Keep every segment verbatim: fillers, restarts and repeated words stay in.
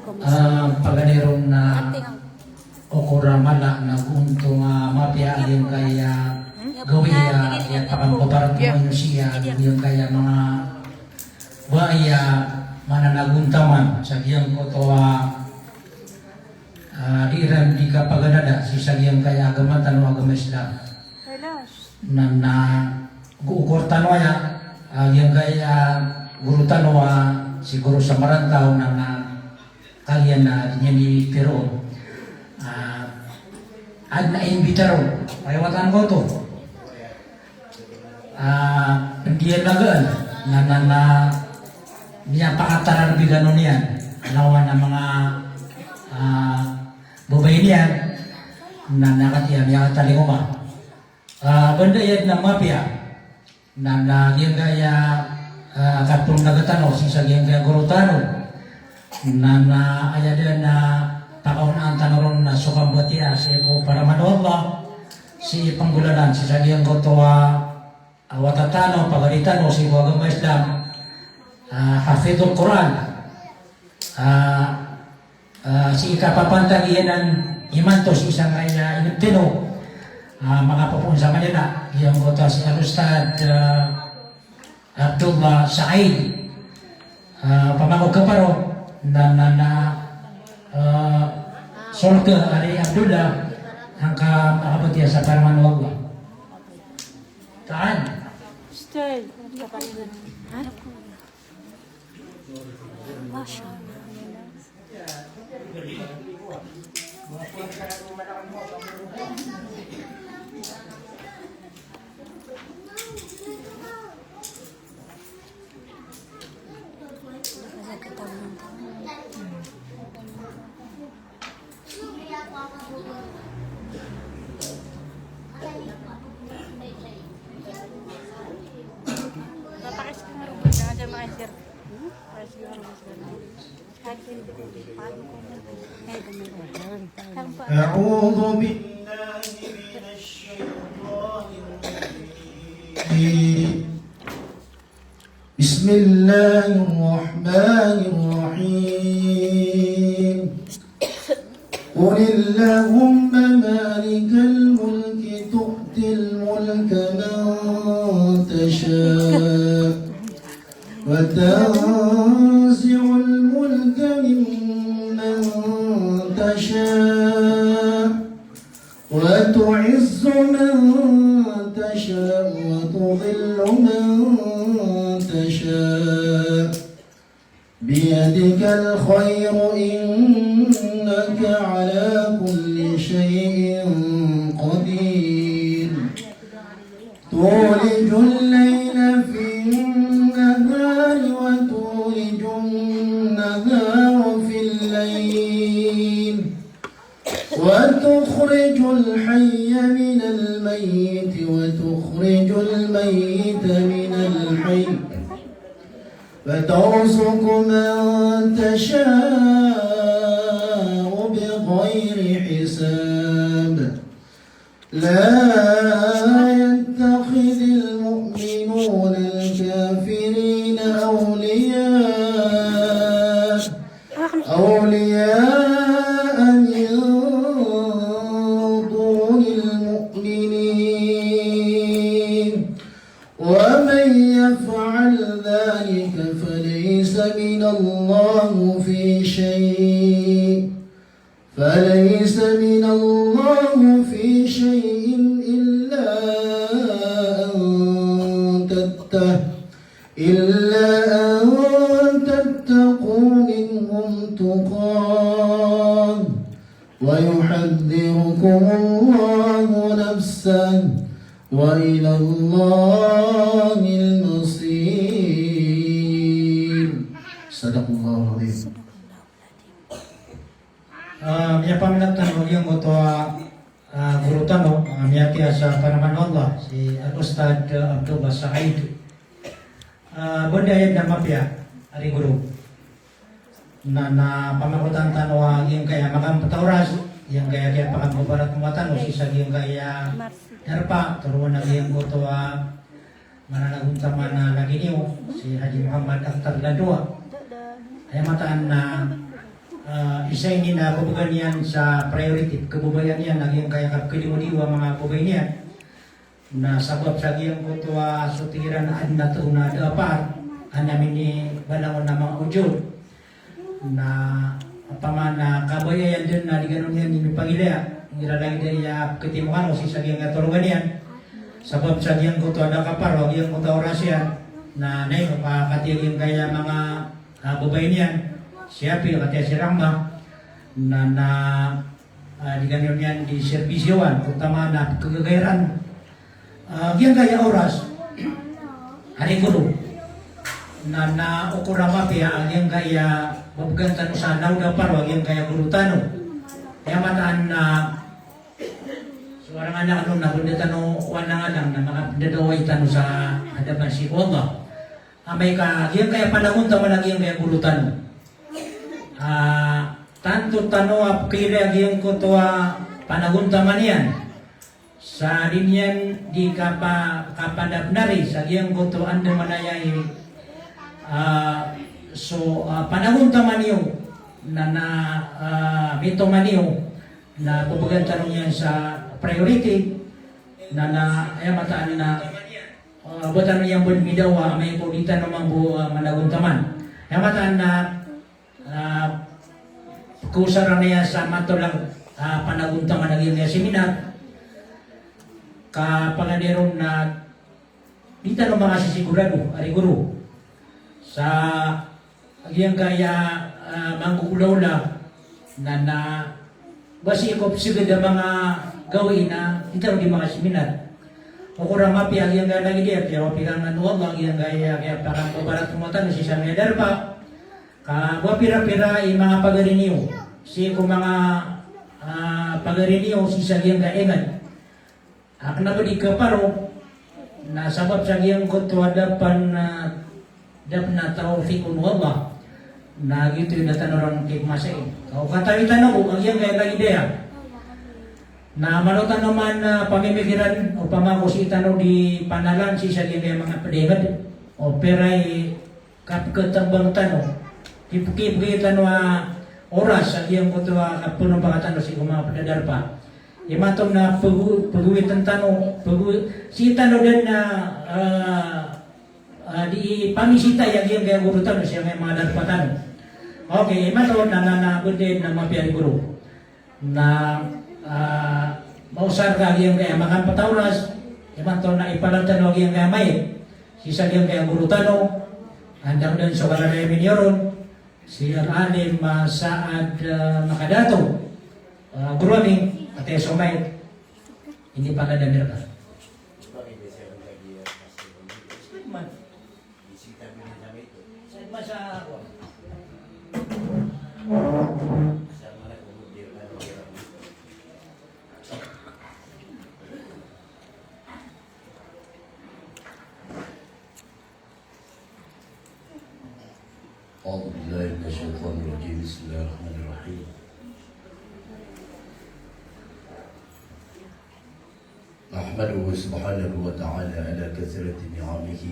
Ah, paganay ron na okor a mala na gonto a mapiya a giyangkaya gawii a, aya pakambabarat o manusiya a giyangkaya manga bai a mananagontaman sa giyangkoto a, ah, di iran di kapaganada sii sa giyangkaya agama tano a agama Islam. Na, na, go-, okor tano aya, ah, giyangkaya goro tano a si Goro Samarantaw na, na kagiya na di niyan di piro. Ah, adn a imbitaro, aya watan ko oto. Ah, pendiyan na gaan, na, na, na, miyapakatararbigan on iyan, lawan a manga, ah, babay niyan, na, na katiya miyakatalingoma. Ah, banda iyan na mapiya, na, na giyangkaya, ah, katondaga tano sii sa giyangkaya goro tano. Na, na aya dn a pakaonaan tano ron na so kambatiya sii ko paraman o Allah, sii penggolalan sii sa giyangkoto a, ah, wata tano, pagari tano sii ko agama Islam, ah, hafidhul Quran. Ah, ah, sii kapapantag iyan imanto sii sangkaya initino. Ah, makapopoon sa Manila, giyangkoto a si Al-Ustadh, ah, Abdullah Said. Ah, pamako keparo, na, na, na, ah, solke ari Abdullah, angka makabatiya sa paraman o Allah. Taan. Stay. Masha Allah. أعوذ بالله من الشيطان الرجيم. بسم الله الرحمن الرحيم. قل اللهم مالك الملك تؤتي الملك من تشاء وتنزع الملك ممن تشاء وتعز من تشاء وتذل من تشاء بيدك الخير إنك على كل شيء قدير. تولج الليل في النهار وتولج النهار في الليل وتخرج الحي من الميت وتخرج الميت من الحي وترزق من تشاء بغير حساب. لا يتخذ المؤمنون الكافرين أولياء أولياء من دون المؤمنين ومن يفعل ذلك فليس من الله في شيء فليس من الله في شيء إلا أن تتقوا إلا أن تتقوا منهم تقاة ويحذركم الله نفسه وإلى الله المصير. صدق الله العظيم. Ah, miyapaminat tano giyangkoto a, ah, guro tano, ah, miyatiya sa panaman o Allah, si Al-Ustadh, ah, Abdullah Said. Ah, banda iyan na mapiya, ari guro. Na, na pamakotan tano a giyangkaya makapita oras, giyangkaya kiyapakambabaraton tano sii sa giyangkaya darpa, toroon a giyangkoto a mananagontaman a lagid iyo, si Haji Muhammad Akhtar Ladua. Aya mataan na, ah, Isa ini na babgan iyan sa priority, kababayaan iyan a giyangkaya kapkalimodio a manga babay niyan. Na sabap sa giyangkoto a so tig iran a adn a tao na da a par a minibalangon a manga ojor. Na opama na kabaya iyan dn na di kano niyan di mipagilaya, igira lagid aya pkhatimo kano sii sa giyangkaya torogan iyan. Sabap sa giyangkoto a da kaparo a giyangkoto a oras iyan, na ino ka katii a giyangkaya manga, ah, babay niyan, si Api, katii si Rama, na, na, ah, di kano niyan di serbisyowan, opama na pkhagagay ran, ah, giyangkaya oras, ari guro. Na, na okor a mapiya a giyangkaya babgan tano sa naw da paro a giyangkaya guro tano. Aya mataan na so arangan a ano na bnda tano wanangalang na manga bnda dawai tano sa hadapan sii ko Allah. Amay ka giyangkaya panagontaman a giyangkaya guro tano. Ah, tanto tano a pkhailay a giyangkoto a panagontaman iyan. Sa di niyan di kapa-, kapandabnari sa giyangkoto a anda manayay, ah, so, ah, panagontaman iyo na, na, ah, mitoman iyo na babgan tano niyan sa priority na, na aya mataan na, ah, ba tano iyan bo midawa amay ko di tano mambo, ah, managontaman. Aya mataan na, ah, pkhaosar ran iyan sa matolang, ah, panagontaman a giyangkaya seminar. Ka pangadi ron na di tano makasisigurado, ari guro. Sa giyangkaya, ah, manggogolaola na, na ba sii ko pzagad a manga gawii na di tano di makaseminar. Okor a mapiya a giyangkaya lagid iyan, pero pirangan o Allah a giyangkaya, kaya paran ko barat mo tano sii sa miyada darpa. Ka ba pira-pira i manga pagari niyo, sii ko manga, ah, pagari niyo sii sa giyangkaya ingd. A kna ba di kaparo, na sabap sa giyangkoto a da pan, ah, da pn a tawfiq o Allah. Na giyoto i da tano ron kipmasai. Ka o katawi tano ko a giyangkaya lagid aya. Na malo tano man, ah, pamimikiran, opama ko sii tano di panalan sii sa giyangkaya manga pd a ingd. O pira i kapkhatmbang tano, kipkibgay tano a oras a giyangkoto a kapnmbang tano sii ko manga pd a darpa. Imanto na pgo-, pgowitn tano, pgo-, sii tano dn na, ah, ah, di pamisita a giyangkaya guro tano sii sa manga darpa tano. Okay, imanto na, na, na, good day na mapiya ari guro. Na, ah, maosar ka a giyangkaya makampet a oras, imanto na ipalad tano a giyangkaya mic sii sa giyangkaya guro tano, andang dn so kararayami niyo ron, si Al-Alim, ah, Saad, ah, Makadato. Ah, guro ami, katii so mic, inipalad ami rka. أعوذ بالله من الشيطان الرجيم. بسم الله الرحمن الرحيم. نحمده سبحانه وتعالى على كثرة نعمه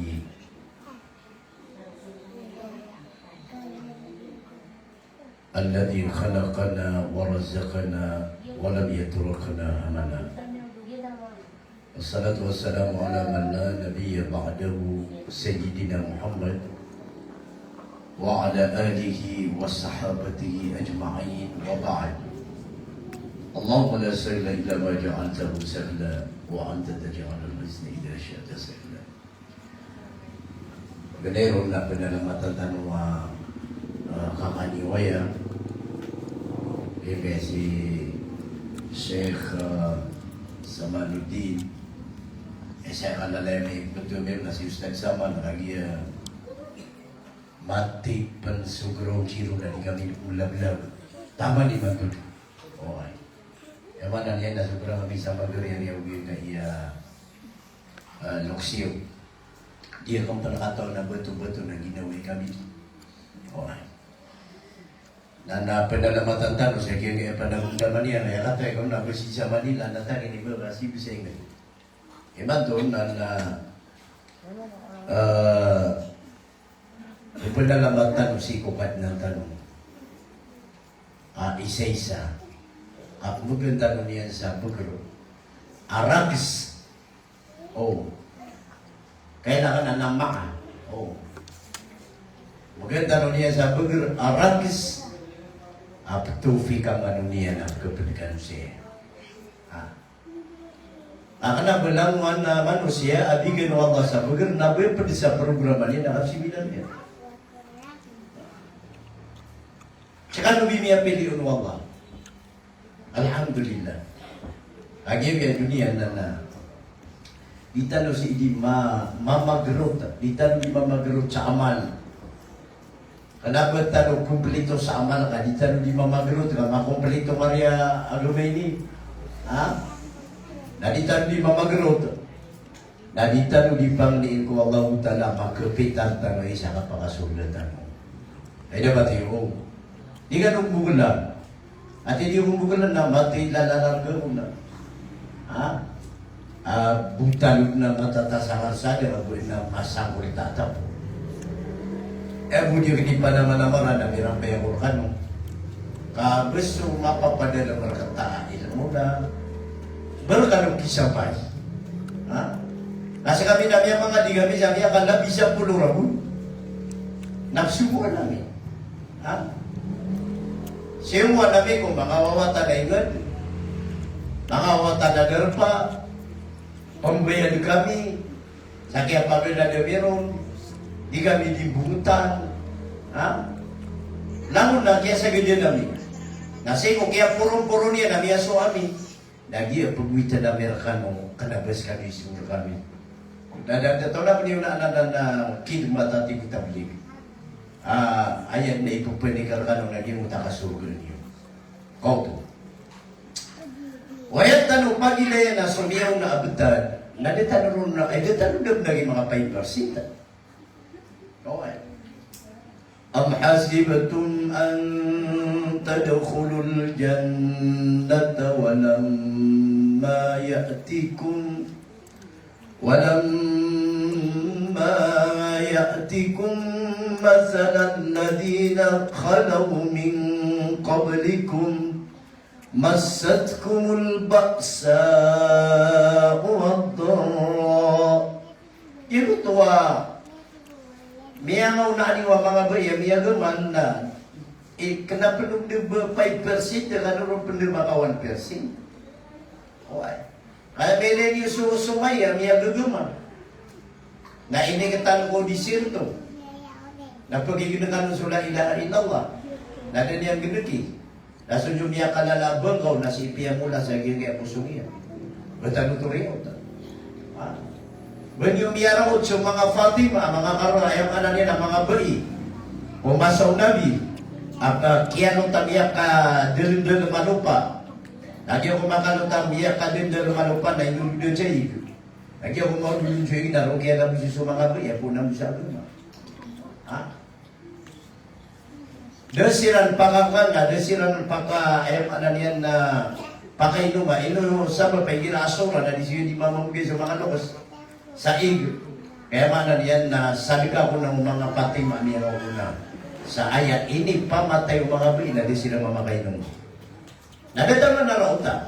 الذي خلقنا ورزقنا ولم يتركنا هملا. والصلاة والسلام على من لا نبي بعده سيدنا محمد وعلى آله وصحابته أجمعين وبعد. اللهم لا سهل إلا ما جعلته سهلا وأنت تجعل الحزن إذا شئت سهلا. Ganayon na panalamatan tano a, ah, kakaniwaya, aya si Sheikh, ah, Samanuddin, eh, Sheikh Alalay, may betul na si Ustadz Saman, lagi, ah, mati pen sugro kiro na di kami ulablag. Tama di mantul. Oh, ay. Aya maana niyan na sobra kami sa magari a riyaw na iya, ah, loksiyo. Di ako pen kataw na bato-bato na ginawa kami. Oh, ay. Na, na panalamatan tano sa giyangkaya panagontaman iyan, aya kataw ko na besi sa Manila, na tagi ni ba, besi, besi nga. Imanto na, na, ah, panalamatan tano sii ko Kadnan tano. a isaisa. Ka pmbgan tano niyan sa bgr a rakes. O. Kailangan a maana. O. Pmbgan tano niyan sa bgr a rakes a ptawfiqan kano niyan a kapd kano saya. Ha. A kna ba langowan a manosiya a bigan o Allah sa bgr na ba pd sa programa niyan a kapsibilan iyan. Ska no ba miyapili on o Allah. Alhamdulillah. Lagid o doniya na, na di tano sii di ma-, mamagrot, di tano di mamagrot sa amal. Kna ba tano komplito sa amal ka di tano di mamagrot ka makomplito mariya a agama ini. Ha? Na di tano di mamagrot. Na di tano di pangnin ko Allahu Ta'ala a makapitar tano i sa kapakasorga tano. Ay da ba tiyo? Di kano mbogla. Ati di ko mbogla na mati lalalarga ko na. Ha? A, botalod na matatas a karsada, ago na masangkol i tatap. E, bo di rk di panamanamara na mirampay ako rkano. Ka bs o mapapadalm rkta a ilmo na ba rkano kisapay. Ha? Na skami na miyamangadi kami sa miyakalabi sa polo ragon. Na psogoan ami. Ha? Siyomoan ami ko manga wawatan a ingd, manga wawatan a darpa, pmbayad kami, sa kiyapaganad ami ron, di kami di mbongotan. Ha? Langon na kiyasagadan ami. Na sii ko kiyaporonporon iyan a miyasowa ami. Na giya pagwitan ami rkano, kna ba skami so rkami. Na da, da tolak niyo na, na, na, na, khidmat a tig o tablig. A, aya na ipapanik rkano na giyoto a kasorga niyo. Kaoto. Aya tano pagilayan a so miyaona a btad, na da tano ron na, ay da tano da lagid manga five percent. Oway. أم حسبتم أن تدخلوا الجنة ولما يأتكم، ولما يأتكم مثل الذين خلوا من قبلكم مستهم البأساء والضراء. Giyoto a miyangaona niyo a manga bai a miyagama na, i, kna pn o da ba five percent, kna ron pn da maka one percent. Oway. Kaya miyailay niyo so, so maya a miyagagama. Na iniktan ko desierto. Na pagignkan on so la ilaha illallah. Na da niyan gnki. Na so niyo miyakalala a bangkaw na sii piyamola sa giyangkaya a poso niyan. Ba tano oto riyaot? Ha? Ba niyo miyaraot so manga Fatima, manga Kara, aya maana niyan na manga bai o masa o Nabi, a kiyanota miyakadalndalm a lopa. Na giya ko makanota miyakadalndalm a lopa na indododa sa ig. Na giya ko maododod sa ig na roo kiyalabosi so manga bai a poon a masa a agama. Ha? Da siran pakakan, na da siran paka, aya maana niyan na pakainoma. Ino sabap a igira a sora na di siyo di mamamgay so manga loks sa ig. Aya maana niyan na sadka ko na o manga Fatima a miyaraot ko na. Sa aya inipamatay o manga bai na di siran mamakainoma. Na da tano na raota.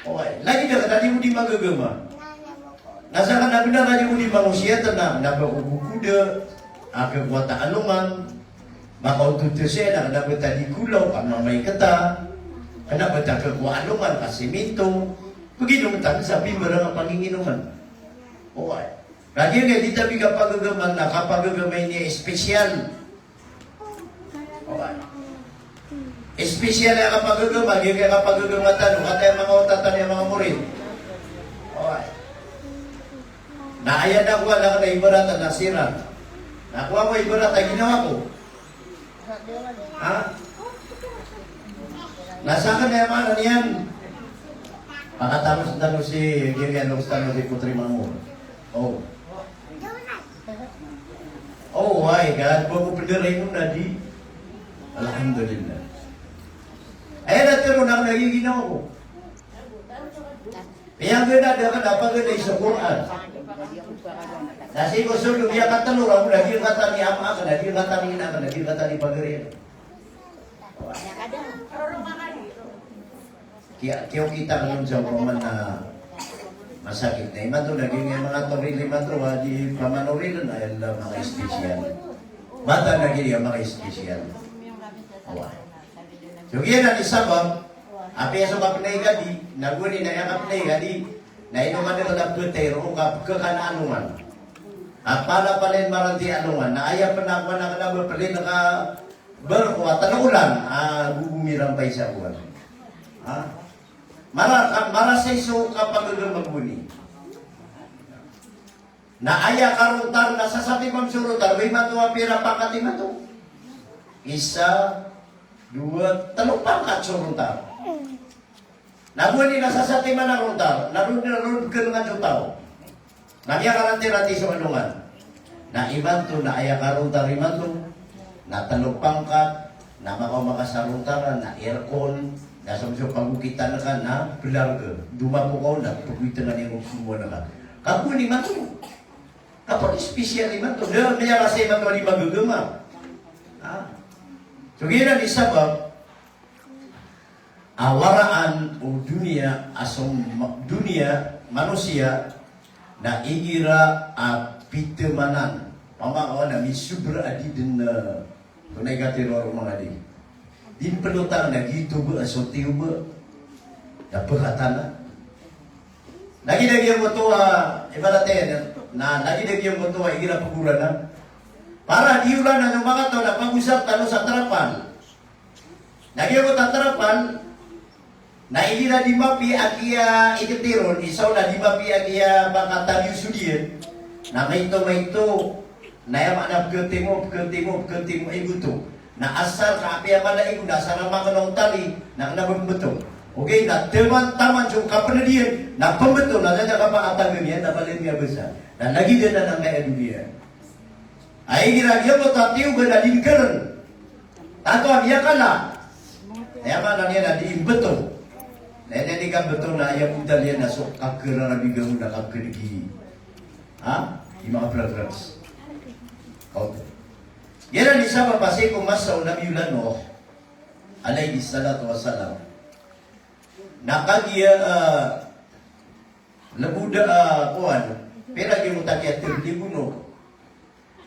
Oway, lagid a kna di bo di magagama. Na sa kna bnar a di bo di mangosiyat na, na ba ko gogoda a khakowa ta alongan, makaotot ta saya na kna ba ta di kolaw ka mamay kta, kna ba ta khakowa alongan ka siminto, paginom ta sa pimbarang a panginginoman. Oway. Lagid a di ta di kapagagama na kapagagama ini espesyal. Oway. Espesyal a kapagagama, giyangkaya kapagagama tano, kataya manga wata tano a manga morit. Oway. Na aya da kowa na kna ibarat a na siran. Na kowa ko ibarat a ginawa ko. Ha? Na sakn aya maana niyan. Pakataros tano si, giyangkaya loks tano si Putri Mangor. O. Oway, ka ba ko pndaray on na di. Alhamdulillah. Aya na tharoon akn a ginawa ko. Miyaganad akn a paganay sa Qur'an. Na sii ko sold o miyakatlo rakn na di katani ama akn, na di katani ina akn, na di katani pagari akn. Oway. Kiya, kiya kita ka non sa opama na masakit na imanto, lagid iyan manga toril imanto, a di pamanoriln a aya manga espesyal. Bata lagid iyan manga espesyal. Awa. So giyanan i sabap, apiya so kapnay ka di, na gowani na aya kapnay ka di, na ino ka dn a ptay roo ka pkhakan a alongan. Ka palapalin marantay a alongan, na aya pn a kowan a kna ba plin ka barko a tlo olan, a gogomiran pay sa kowan. Ha? Mara, ka, marasay so kapagagama gowani. Na aya karontar na sasatiman so rontar, ba imanto a pira pangkat imanto? Isa, dowa, tlo pangkat so rontar. Na gowani na sasatiman a rontar, na ron, na ron pkhangan so taw. Na miyakarantiranti so alongan. Na imanto, na aya karontar imanto, na tlo pangkat, na makaoma ka sa rontaran, na aircon, na so, so pagokitan ka, na blarga. Domapo ka on, na pagokitan ka niyan ko somowa ka. Ka gowani imanto. Kapag espesyal imanto. Da, miyarasay imanto a di magagama. Ha? So giyanan i sabap, a waraan o doniya, a so ma-, doniya, manosiya, na igira a pitamanan. Pama o na misobra a di dn, eh, tonay ka tiro ro manga di. Di pn oto na giyoto ba, a so tiyo ba. Na pkhatana. Lagid a giyangkoto a, ibarat iyan, na lagid a giyangkoto a igira pgoranan. Para di olanan o manga taw na pagosap tano sa trapal. Na giyangkoto a trapal, na igira di mapiya a kiya iktiron, isa on na di mapiya a kiya makataliyo so diyan, na maito, maito, na aya maana pkhatimo, pkhatimo, pkhatimo, igoto. Na asar ka apiya mala igo, na asar a makna o tali, na kna ba pmbto. Ogaid na taman, taman so kapnd iyan, na pmbto, na da niyan kapakatagn iyan, na palaya miyabasa. Na lagid anan angkaya doniya. Ay, igira giyangkoto a tiyogan a di ngkarn. Tanto a miyakala. Aya maana niyan na di mbto. Na aya di kambto na aya btad iyan na so kakararabigan na kakadgi. Ha? Di makaprogress. Okay. Giyanan i sabap a sii ko masa o Nabiyullah Nuh alayhis salatu wassalam. Na kagiya, ah, lbod a, ah, kowan, pira giyoto a kiyathaglig o Nuh.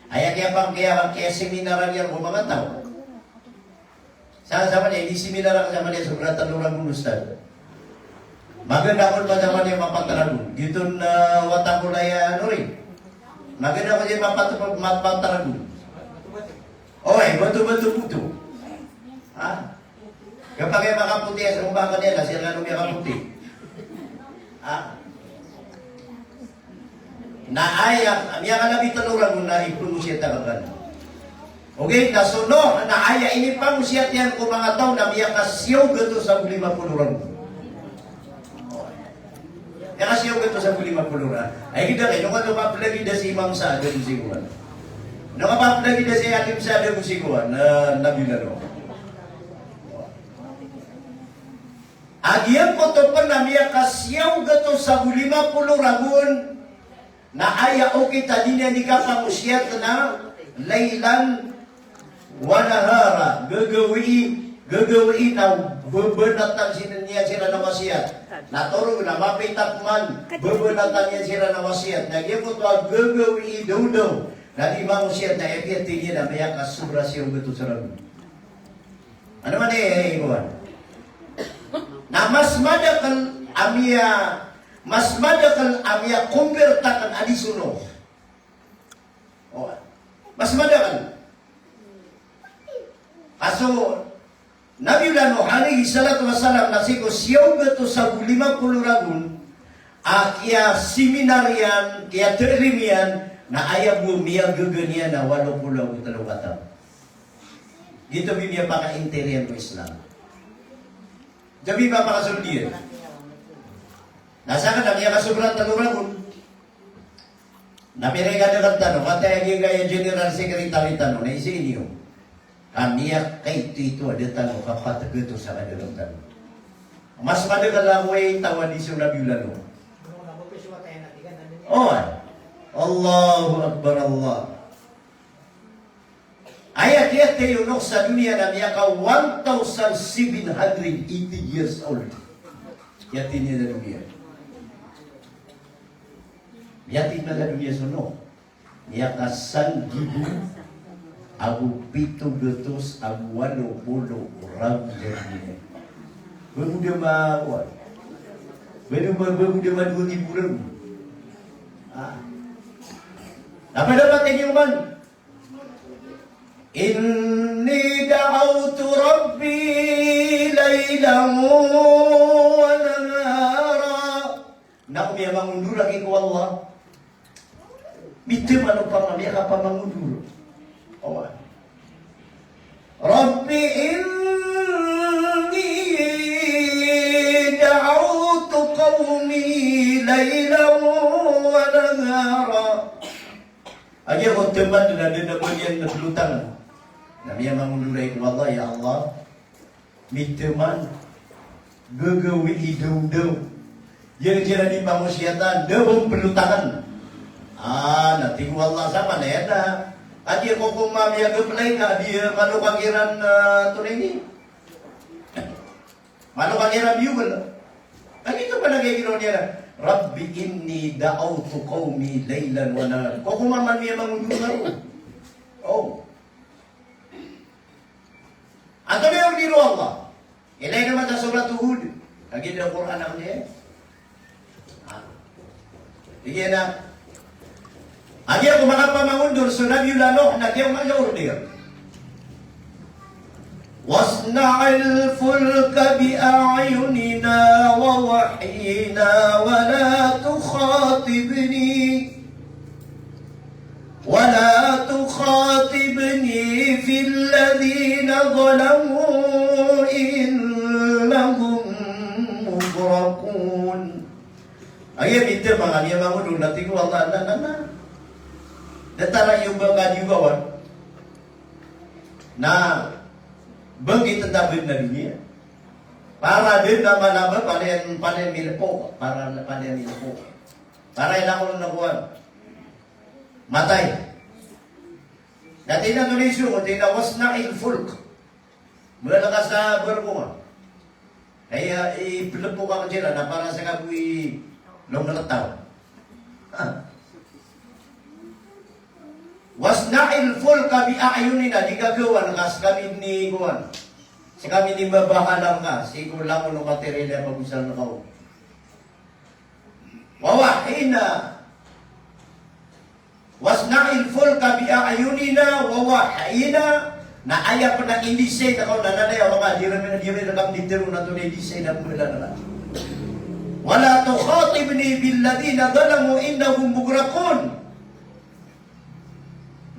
Aya kiyapang, kiya, kiyaseminaran iyan ko manga taw. Sa, sa man iyan, di seminar ako sa man iyan, sobra tlo ragon, ustad. Maganda kon ba sa man iyan mapat ragon. Giyoto na, ah, wata ko na iyan, ano rin. Maganda kon iyan mapat, mapat ragon. Oy, bato, bato, bato. Ha? Kapag aya makapoti a sromba ka niyan, na siran kano miyakapoti. Ha? Na aya, miyakalabi tlo ragon na ipangosiyat a kakan. Okay, na so Nuh, na aya inipangosiyat iyan ko manga taw na miyakasiyaw gatos ago lima polo ragon. Aya kasiyaw gatos ago lima polo ragon. Ay, gida kayo, ino ka paplagi da si Imam Sa'd ago si kowan. Ino ka paplagi da si Alim Sa'd ago si kowan, na Nabi Nuh. A giyangkoto pn a miyakasiyaw gatos ago lima polo ragon, na aya okit a di niyan di kapangosiyat na laylan wa nahara, gagawii, gagawii na bbanatan siran, niyan siran a wasiyat. Na torog na mapita pman, bbanatan iyan siran a wasiyat. Na giyangkoto a gagawii dawdaw na di mangosiyat na aya kiyathay niyan na miyakasobra siyaw gatos ragon. Ano man aya, aya kowan. Na mas madakl a miya, mas madakl a miyakombirta akn a di so Nuh. O, mas madakl. Ka so Nabiyullah Nuh alayhis salatu wassalam na sii ko siyaw gatos ago lima polo ragon a kiyaseminar iyan, kiyata'lim iyan, na aya bo miyagaga niyan na walo polo ago tlo kataw. Giyoto bo i miyapakaintir iyan ko Islam. Giyoto bo i miyapakasold iyan. Na sakn a miyakasobra tlo ragon. Na pira i kadakl tano, kataya giyangkaya general secretary tano, na isii niyo. Ka miyakaitoito a da tano, ka pat gatos a kadakl tano. Mas madakl a kowa i taw a di so Nabiyullah Nuh. Oway. Allahu Akbar, Allah. Aya kiyathay o Nuh sa doniya na miyaka one thousand seven hundred eighty years old. Miyatini a doniya. Miyatini a doniya so Nuh. Miyakasanggibo ago pito gatos ago walo polo ragon a doniya. Ba bo da ma, wa. Ba bo da ma, ba bo da ma dowa nggibo ragon. Ah. Na pd a ba tig iyan man, "Inni da'awtu Rabbi laylan wa nahara." Na ko miyamangondor aki ko Allah. Mitaman o pamamiyakapamangondor. Allah. "Rabbi inni da'awtu qawmi laylan wa nahara." Aya ko taman na da a ba niyan na plotangan. Na miyamangondor aki ko Allah, ya Allah. Mitaman, gagawii i dawndaw. Giya kiran i pangosiyatan, da a ba plotangan. Ah, na tig o Allah sa man aya na. Adi ko ko mamiyagaplay na, adi, eh, maloka kiran, ah, tonay ni. Maloka kiran biyogol. Adi to pala giya ginawa niyan na, "Rabbi inni da'awtu qawmi laylan wa nahara." Ko ko mamiyamangondor ako. Oh. Antonaa i order o Allah? Ilay na man sa Surat Hud. Kagiya da Qur'an a kaniyan. Ah. Tig iyan a, kagiya ko makapamangondor so Nabiyullah Nuh, na giya man sa order. "Wasna'il fulka bi a'yunina wa wahyina wa la tukhatibni." "Wa la tukhatibni fil ladhina zalamu innahum mughraqun." Aya bitaman a miyamangondor na tig o Allah na, na, na. Datar a iyo ba ka di ogawan. Na bangkit a tabid na doniya. Para dn a malaba, para iyan, para iyan milpo, para, para iyan milpo. Para iyan ako na kowan. Matay. Na tig iyan a tonay so, tig iyan a, "Wasna'il fulk." Mala ka sa barko nga. Aya, iplepo ka ko siran, na para sa kaboy longgalataw. Ah. "Wasna'il fulka bi a'yunina," di ka gawan ka skami ni kowan. Skami ni babahalan ka, sii ko langon o material a pagosal na kaw. "Wa wahyina." "Wasna'il fulka bi a'yunina wa wahyina." Na aya pn a indisay na kaw na nanaya waka di rami na di rami na kam di tero na to na indisay na pmbalan na. "Wa la tukhatibni bil ladhina zalamu innahum mughraqun."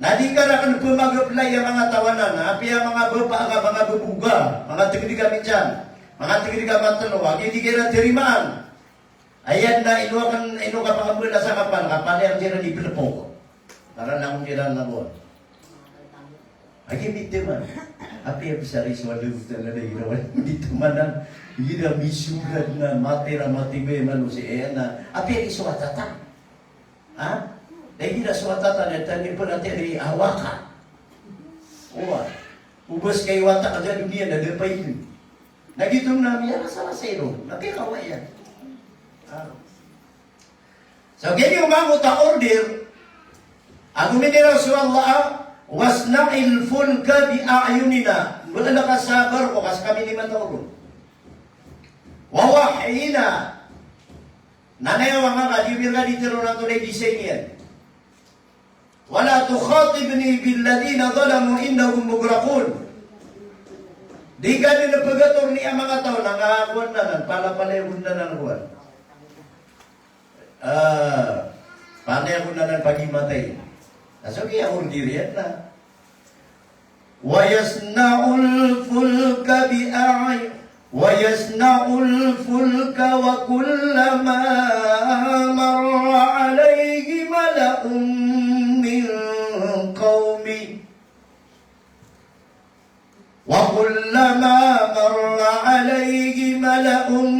Na di ka rakn pmagaplay a manga taw anan, apiya manga bapa ka, manga bbo ka, manga tgd ka minsan, manga tgd ka matlo, a giya di ka iran tarimaan. Aya na ino akn, ino ka pangambala sa kapal, kapal iyan siran iplepo. Para langon siran na kowan. Agi mitaman. Apiya bisa ri so Allah Ta'ala na irawan mitaman na. Ira misobrad na matay ra matay ba iyan manosiya iyan na. Apiya ri so atatan. Ha? Lagi na so atatan iyan tani pn a tiri awaka. Owa. Oba ska i watak a doniya na da a paid. Na giyoto na miyarasarasay ron. Na piyakawaya. Ah. So, giya niyo mambo ta order. Ago miniraw so Allah, "Wasna'il fulka bi a'yunina." Mala ka sa barko ka skami ni mataw ron. "Wa wahyina." Nanaya waka ka di mira di tero na to na indisay niyan. "Wa la tukhatibni bil ladhina zalamu innahum mughraqun." Di ka dn pagatorni a manga taw na nga kowan anan, palapalaya ko anan kowan. Ah, palaya ko anan pagimatay. Na so giya order iyan na. "Wa yasna'ul fulka bi a'y-, wa yasna'ul fulka wa kullama marra alayhi mala'un min qawmi." "Wa kullama marra alayhi mala'un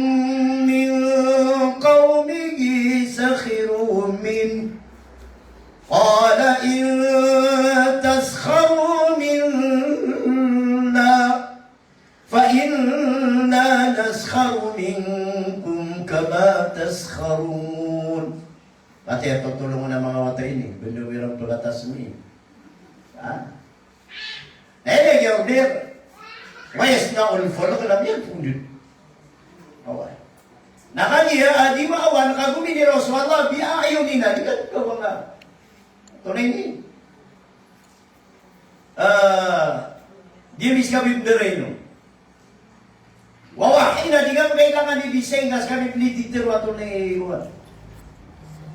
min qawmihi sakhiru minhu. Qala in taskharu minna fa inna naskharu minkum kama taskharun. Pati a totolongan a manga wata ini, benda wiran pagkatas mi. Ha? Na aya i-order. Wa yasna'ul fulka, na miyapundod. Awa. Na kagiya a di maawan ka gominiraw so Allah bi a'yunina, di ka gawanga. Tonaa ini. Ah, di miska bibdara ino. Wa wahyina, di ka kailangan i-design ka ska bi pli detail o ato ni, wan.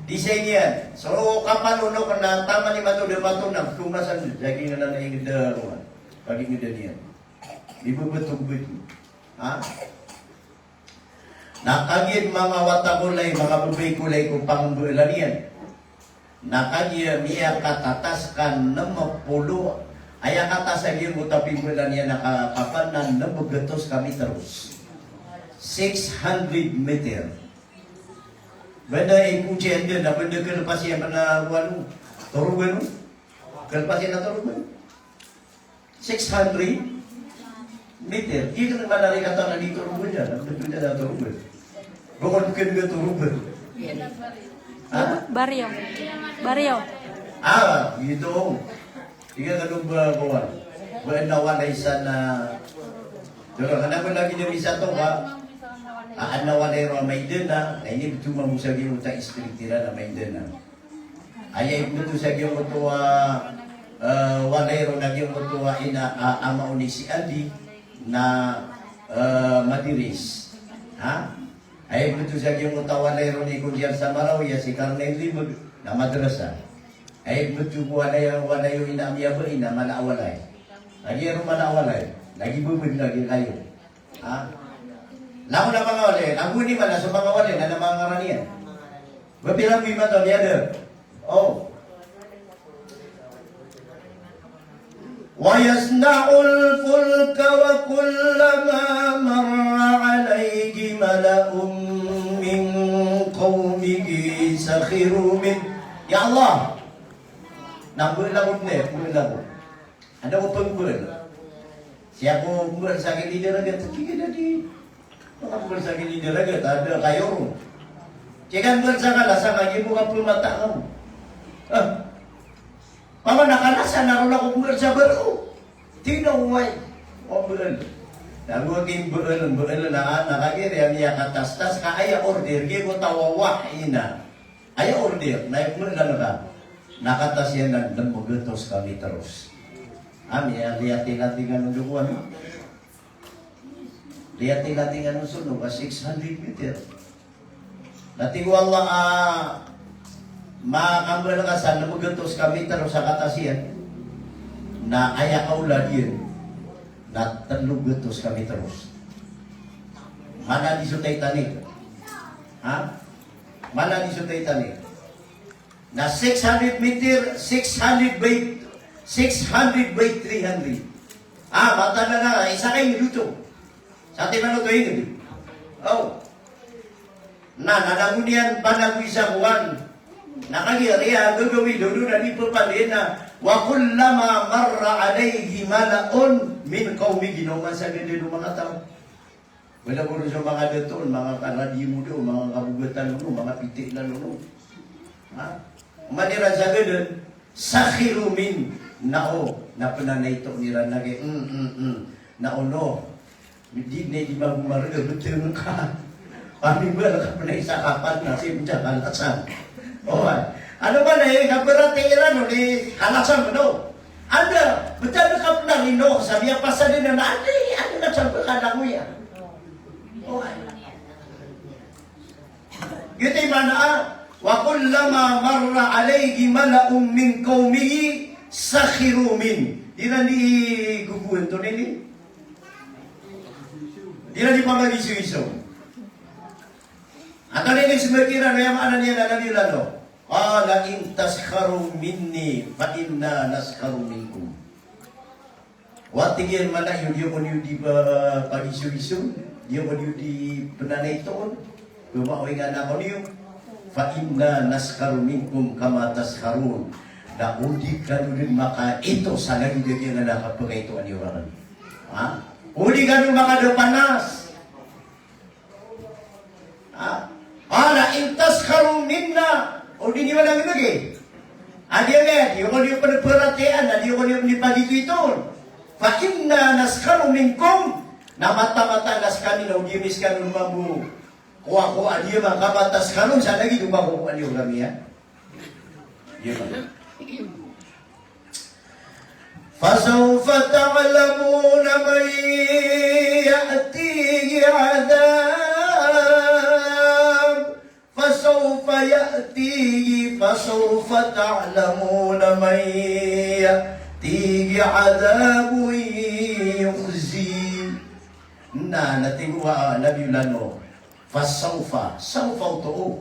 Design iyan. So kapal o no kna taman i mato da mato na, tumasan, jagi na na ingda, wan. Pagi ingda niyan. Di ba betul betul? Ha? Na kagiya manga wata ko lay, manga babay ko lay ko pangmbaalan iyan. Na kagiya miyakatatas ka nem polo, aya katas a giyangkoto a pimbaalan iyan a ka-, kapal na nem gatos ka meters. Six hundred meter. Benda i kunci anda na benda kelepas iyan na walo. Torogan. Kelepas iyan na torogan. Six hundred meter. Di ka na malari kata na di torogan dn, na betul dn na torogan. Bokon ka di torogan. Ha? Baryo. Baryo. Ah, giyoto. Di ka na ba kawan. Ba na walay sa na. Dolo, kna ba lagi na misa to ba? Ah, na walay ron a Maindana. Na ini betul mambo sa giyoto a street iran a Maindana. Aya ibeto sa giyangkoto a, eh, walay ron a giyangkoto a ina, a, ama o ni si Adi na, eh, madiris. Ha? Aya ibeto sa giyangkoto a walay ron i Konsyal sa Marawi a si Karnel Libeg na madrasa. Aya ibeto ko walay, walay o ina miyabai na mala a walay. Lagi ron mala a walay. Lagi bebed lagi kayo. Ha? Langon a manga walay, langon i mala so manga walay, na, na manga ngaran iyan. Ba pila mi mata di ada. Oh. Wa yasna'ul fulka wa kullama marra alayhi mala'un min qawmihi sakhiru min. Ya Allah. Na belaw ne, belaw. Anda ko pembel. Siya ko pembel sa gilid a ragat, tig iyan a di. Pembel sa gilid a ragat, anda kayo ron. Tig iyan pembel sa kalasan, lagi mo ka pemata ka mo. Ah. Paman a kalasan, na ron ako pembel sa baro. Tig iyan a oway. O bel. Nago a kimbel, bel na, na kagiya miyakatastas ka aya order, giyoto a wahyina. Aya order, na aya pembel ka. Na katas iyan na nem gatos ka meters. Ami, a, liyati-lati nga no dokowan. Liyati-lati nga no sono, ka six hundred meter. Na tig o Allah a, makambal ka sa nem gatos ka meters a katas iyan. Na aya kaolad iyan na telo gatos ka meters. Mana di so Titanic. Ha? Mana di so Titanic. Na six hundred meter, six hundred by, six hundred by three hundred. Ah, mataan na, isa ka inged oto. Sa timan oto inged. Oh. Na, na langon iyan panagoy sa kowan. Na kagiya riya gagawii dodo na di pepandena. Wa kullama marra alayhi mala'un min qawmihi, na oman sa ganda o manga taw. Wala ko ron so manga dato on, manga karadi mo do, manga kabogatan ono, manga pitilan ono. Ha? Oman iran sa ganda, sakhiru min, na o, na penanaito iran lagi, mm, mm, mm. Na o no, di na di magomarga, betel ka. Pamimbal ka pena isa kapal na si menja kalasan. O, ano ba na, eh, kaberati iran, o, di kalasan, ano? Anda, betel ka pena rino, sa miyapasad iyan na, anda, anda ka sa pekalangoy, ah. O, ay. Giyoto i maana a, wa kullama marra alayhi mala'un min qawmihi sakhiru min. Di iran di gogowan, antonaa ini? Di iran di pamagisoiso. Antonaa ini sembag iran, aya maana niyan a Nabi Ibrahim? Qala in taskharu minna fa inna naskharu minkum. Wa tig iyan, mana iyo, di ako niyo di pa-, pagisoiso, di ako niyo di penanaito on, pemaoingan ako niyo, fa inna naskharu minkum kama taskharun. Na o di kano den makaito sa lagid a giyangkanan a kapakaitoan iyo rakn. Ha? O di kano makadapanas. Ha? O di niyo langgn lagi. Adi aya, di ko niyo pn paratiyayaan, adi ko niyo pn ipagitoito. Fa inna naskharu minkum. Na mataan-mataan a skami na o di mi skano mambo kowa-kowa, adi aya, kama taskharun, sa lagid o ba kokowa niyo kami, ha? Adi aya. Fasawfa ta'lamuna man ya'tihi adhab. Fasawfa ya'tihi, fasawfa ta'lamuna man ya'tihi adhabun yukhzih. Na, na tig o, ah, Nabiyullah Nuh. Fasawfa, sawfa oto o.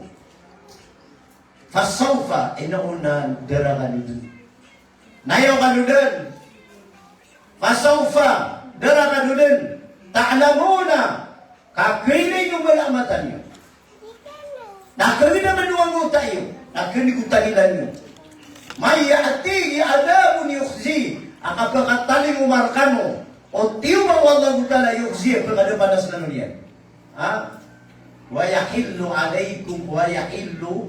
Fasawfa, ino na da rakano dn. Na aya kano dn. Fasawfa, da rakano dn. Ta'lamuna, ka kailay niyo mala a mata niyo. Na kailay niyo mala a mata niyo. Na kailay niyo. Man ya'tihi adhabun yukhzih, a kapakatalingoma rkano o tiyoba o Allahu Ta'ala, yukhzih, a pkadapanas niyan. Ha? Wa yahillu alaykum, wa yahillu.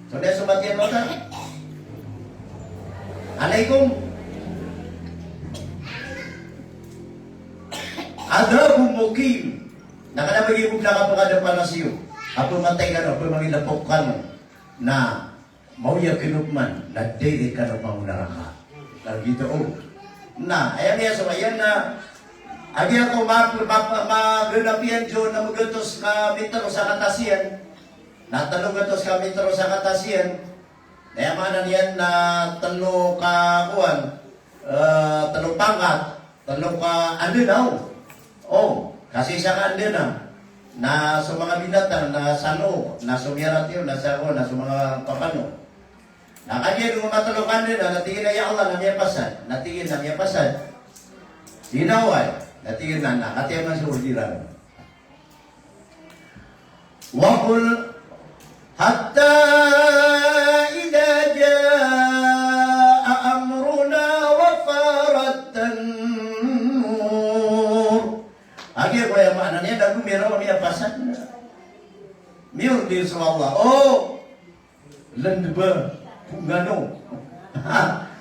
So, di so batiya nota? Alaykum. Adhabun muqim. Na kna ba giya bo na kapkadapanas iyo. Apiya matay kano, apiya mangilapok kano. Na maoya kn o pman, na direct kano mangonaraka. Lagid oto. Na, aya miyasowa iyan na, agi ako ma-, ma-, ma-, maganap iyan dn na magatos ka metro sa katas iyan. Na tlo gatos ka metro sa katas iyan. Na aya maana niyan na tlo ka kowan, eh, tlo pangkat. Tlo ka andena, o. O, kasi isa ka andena. Na so manga binatang, na sa loob, na so miyarat iyo, na sa, o, na so manga papano. Na kagiya dn matlo ka andena, na tig iyan a, "Ya Allah, na miyapasad." Na tig iyan a, "Na miyapasad." Di na oway. Na tig iyan a, na, na katiyaman so ordiran. Wa qul hatta idha jaa amruna wa farat tanur. Agi ko aya maana niyan, da go miraw a miyapasad. Miyordir so Allah. O, lnd ba, bongano.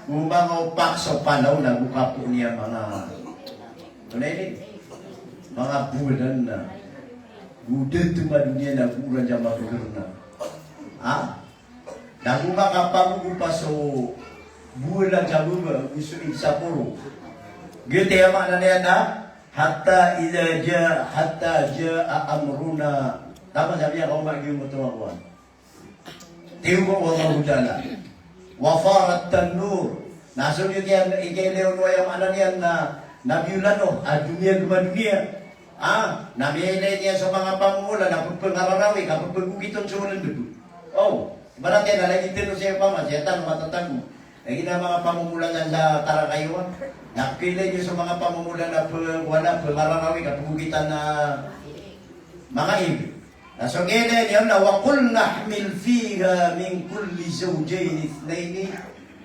Go manga opak so palaw na go kapo niyan manga, ano ini? Manga bolan na. Go da tma doniya na go oran sa mabagr na. Ha? Na go makapagogopa so bolan sa baba, go so ig sa poro. Giyoto i maana niyan na, hatta idha jaa, hatta jaa amruna. Taman sa miyakaoma giyoto a kowan. Tiyoba o Allahu Ta'ala. Wa farat tanur. Na so di kiyan, ikailay on o aya maana niyan na Nabiyullah Nuh, a doniya goma doniya. Ah, na miyailay niyan so manga pamomolan a pphangararawik, a pphagogit on so lnd. O, ibarat iyan na lagid tano sii opama, sii tano matatago. Lagid a manga pamomolan sa Tarakayuan. Na kailay niyo so manga pamomolan a ph-, wala, pphangararawik, a phagogitan a manga ig. Na so kailay niyan na, "Wa qulna hmil fiha min kulli zawjayni ithnayni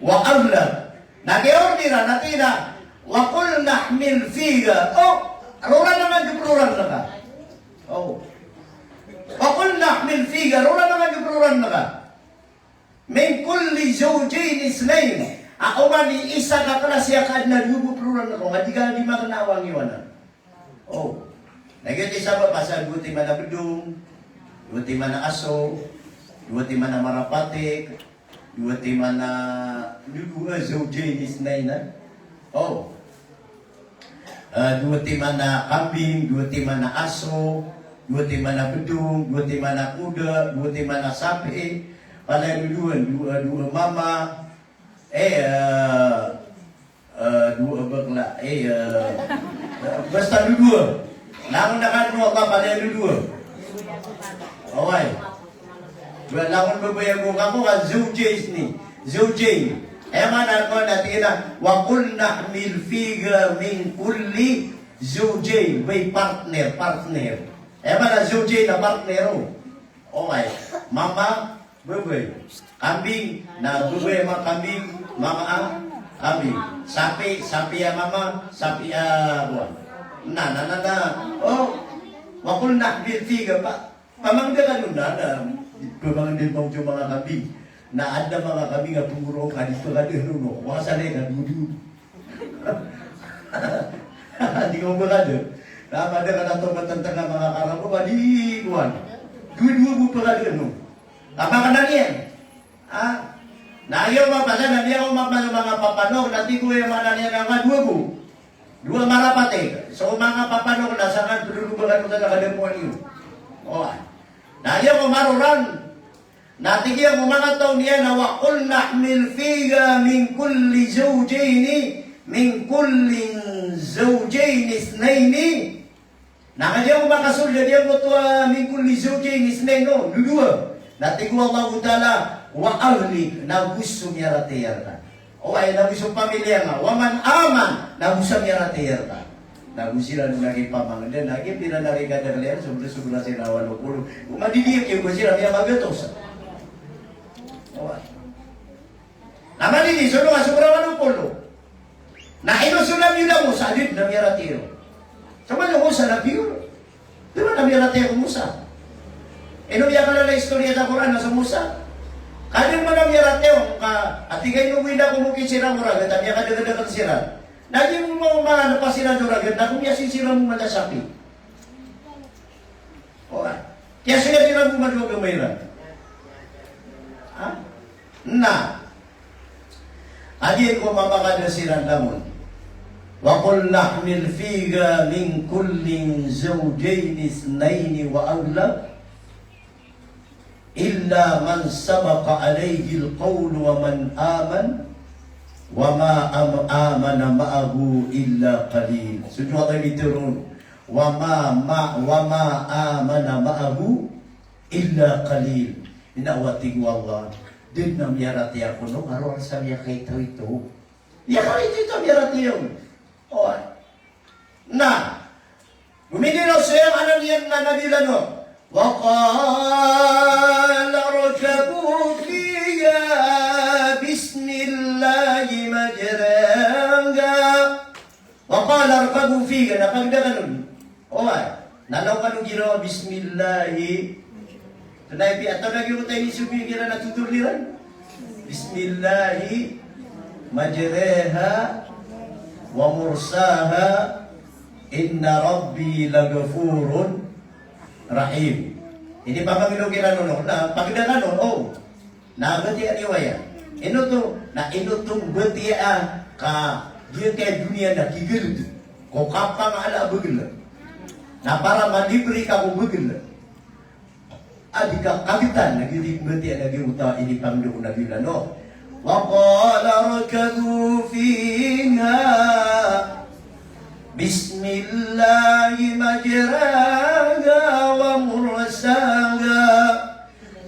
wa ahlak." Na giya ordiran, na tig iyan a, "Wa qulna hmil fiha." O, roo ran na nga di proo ran na ka. O. "Wa qulna hmil fiha." Roo ran na nga di proo ran na ka. "Min kulli zawjayni ithnayn." A oman i isa ka klasi a kaadn a dowa bo proo ran na ka. Nga di ka di makna a wang iwanan. O. Na giyoto i sabap a sa dowa timan a bdong, dowa timan a aso, dowa timan a marapatik, dowa timan a, dowa, zawjayni ithnayn, ha? O. Ah, dowa timan a kambing, dowa timan a aso, dowa timan a bdong, dowa timan a koda, dowa timan a sapi, palaya dowa, dowa, dowa mama, eh, ah, Eh, dowa bakla, eh, eh, basta dodowa. Langon a kaadn o Allah, palaya dodowa. Oway. Dowa, langon babay ago, kako ka zawjayn ithnayn. Zawjayn. Aya maana ko na tig iyan a, "Wa qulna hmil fiha min kulli zawjayn." Bay partner, partner. Aya maana zawjayn na partner, o. Oway. Mama, babay. Kambing, na babay a manga kambing, mama a kambing. Sapi, sapi a mama, sapi a kowan. Na, na, na, na. O, wa qulna hmil fiha, pa, pamangda kano na, na, pamangda mambo so manga kambing. Na adn a manga kambing a pnggoraok a di pkadn o Noah, o asal iyan ka dowa-dowa. Di ko pkadn. Na pd ka na tombatan tano a manga karabo ka di kowan. Dowa-dowa bo pkadn o. Tama ka na niyan. Ha? Na aya mapasad na niyan ko mapasad manga papa Noah, na tig o aya maana niyan na nga dowa bo. Dowa marapatay. So manga papa Noah na sangan pd o ba ka dowa sa kadapoan iyo. O. Na aya ko maroran. Na tig iyan ko manga taw niyan na, "Wa qulna ihmil fiha min kulli zawjayni, min kulli zawjayni ithnayni." Na kagiya ko makasold a giya ko oto a min kulli zawjayni ithnayn, no, dodowa. Na tig o Allahu Ta'ala, "Wa ahlik," na go so miyaratiyaya rka. Oway, na go so pamilya ngka. "Wa man aman," na go sa miyaratiyaya rka. Na go siran na kipamangndn, na giya pira na rikadakl iyan, sobra-sobra siran a walo polo. Ko madidiya kiyo go siran, miyamagatos. Oway. Na mani di, so dowa sobra walo polo. Na ino so nabi o Musa, di na miyaratiyaya. So man o Musa, nabi o. Di ba na miyaratiyaya ko Musa? Ino miyakalala istorya sa Qur'an na so Musa? Ka di man na miyaratiyaya, ka, ati ka ino wida ko mokit siran ko ragat, a miyakadakadakl siran. Na di mo mama na pasiran so ragat, na ko miyasisiran mo man sa sapi. Oway. Kiyasoya siran bo man so agama iran. Ha? Na. Agi ko mamakada siran langon. Wa qulna ihmil fiha min kullin zawjayni ithnayni wa ahlak illa man sabaqa alayhil qawlu wa man aman wa ma am-, amana ma'ahu illa qalil. So jowa tayo bitoron. Wa ma, ma, wa ma amana ma'ahu illa qalil. Ino a tig o Allah, di na miyaratiyaya ko Noah, ka rowar sa miyakaito-ito. Miyakaito-ito a miyaratiyaya on. Oway. Na, gomini na so aya maana niyan na Nabi Noah. Wa qala irkabu fiha bismillahi majraha. Wa qala irkabu fiha, na pagda kano. Oway, na law kano giraw a bismillahi. Tnay pi, ataw na giyoto i subi kiran a totol iran. Bismillahi majraha wa mursaha, inna rabbi laghafurun rahim. Ini pamangilo kiran on, na pagda kano, o. Na batiya a riwaya. Ino oto, na ino oto batiya a ka giyangkai a doniya na kigld ko kapangala a bagl. Na para malibri ka ko bagl. A di ka kagtan, na giyoto i batiya na giyoto i pangndao o Nabi Noah. Wa qala irkabu fiha bismillahi majraha wa mursaha.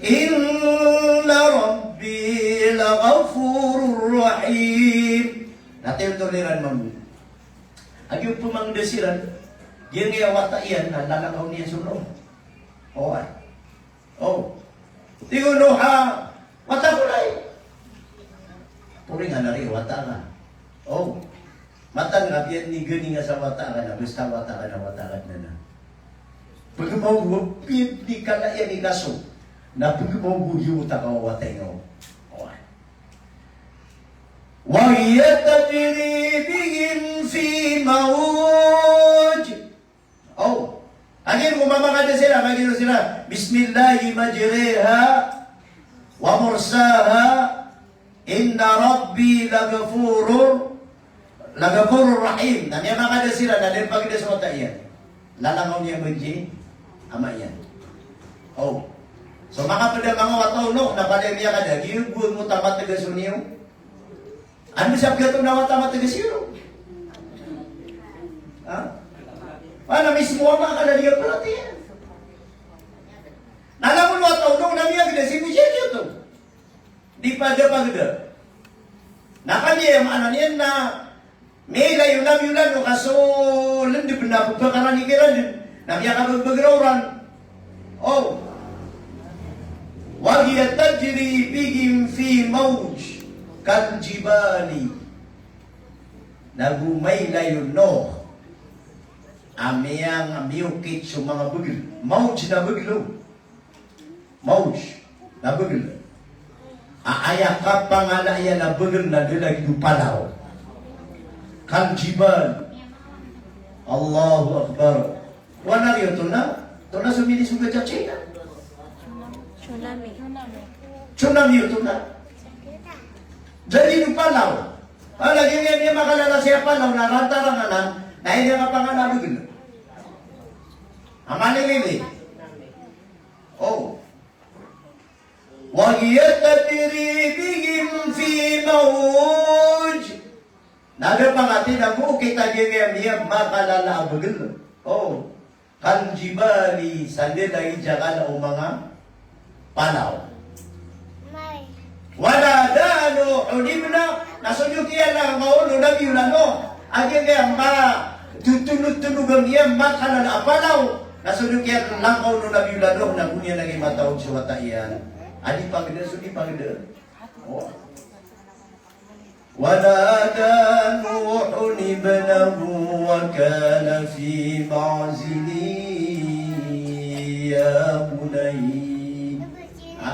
Inna rabbi laghafurur rahim. Na totol iran mambo. Ago pmangda siran, giyangkaya wata iyan na lalakaw niyan so Noah. Oway. O. Tig o Noah a, wata ko lay. Poring a na ri wata ka. O. Mataan ka, piya niganing ka sa wata ka na, basta wata ka na, wata ka na na. Pagmaw bo, piya di kala iyan i kaso. Na pagmaw bo, giyoto ka wata iyan. Oway. Wa hiya tajri bihim fi mawj. O. Agi ko mamakada siran, agi ko siran. Bismillahi majraha wa mursaha. Inna rabbi laghafurur, laghafurur rahim. Na miyamakada siran, na di pagda so wata iyan. Lalakaw niyan bo i ama iyan. O. So makapda manga wata o Noah, na pd a miyakada, giyoto bo matgas o niyo. Anda sa piyatoon a wata matgas iyo? Ha? Ana mismo ama ka na di a paratiyaya. Na langon wata o Noah na miyagda si Mujahid oto. Di pagda-pagda. Na kagiya maana niyan na miyailay o Nabi Noah ka so lndb na pphakaran iran dn. Na miyakabagbagra oran. O. Wa hiya tajri bihim fi mawj kal jibali. Na go mailay o Noah a miyang, a miyokit so manga bagl. Mawj na bagl o. Mawj na bagl. A, aya kapangala iyan a bagel na da lagid o palaw. Kal jibal. Allahu Akbar. Wana giyoto na, oto na so minisogat sa China. Tsunami. Tsunami oto na. Jadi no palaw. Ala, giya niyan makalala siya palaw na rantaran anan, na aya kapangala a bagel. Amani lili. O. Wa hiya tajri bihim fi mawj. Na da pangati na go kita giya niyan makalala a bagel. O. Kal jibali, sa da lagid iyan kala o manga palaw. Wa nada Nuhun ibnah, na so diyok iyan langkaw o Nabiyullah Nuh a giya niyan matotolotologan iyan makalala a palaw, na so diyok iyan langkaw o Nabiyullah Nuh na go niyan lagid mataw so wata iyan a di pageda, so di pageda. O. Wa nada Nuhun ibnahu wa kana fi ma'zil ya bunayya. Ha?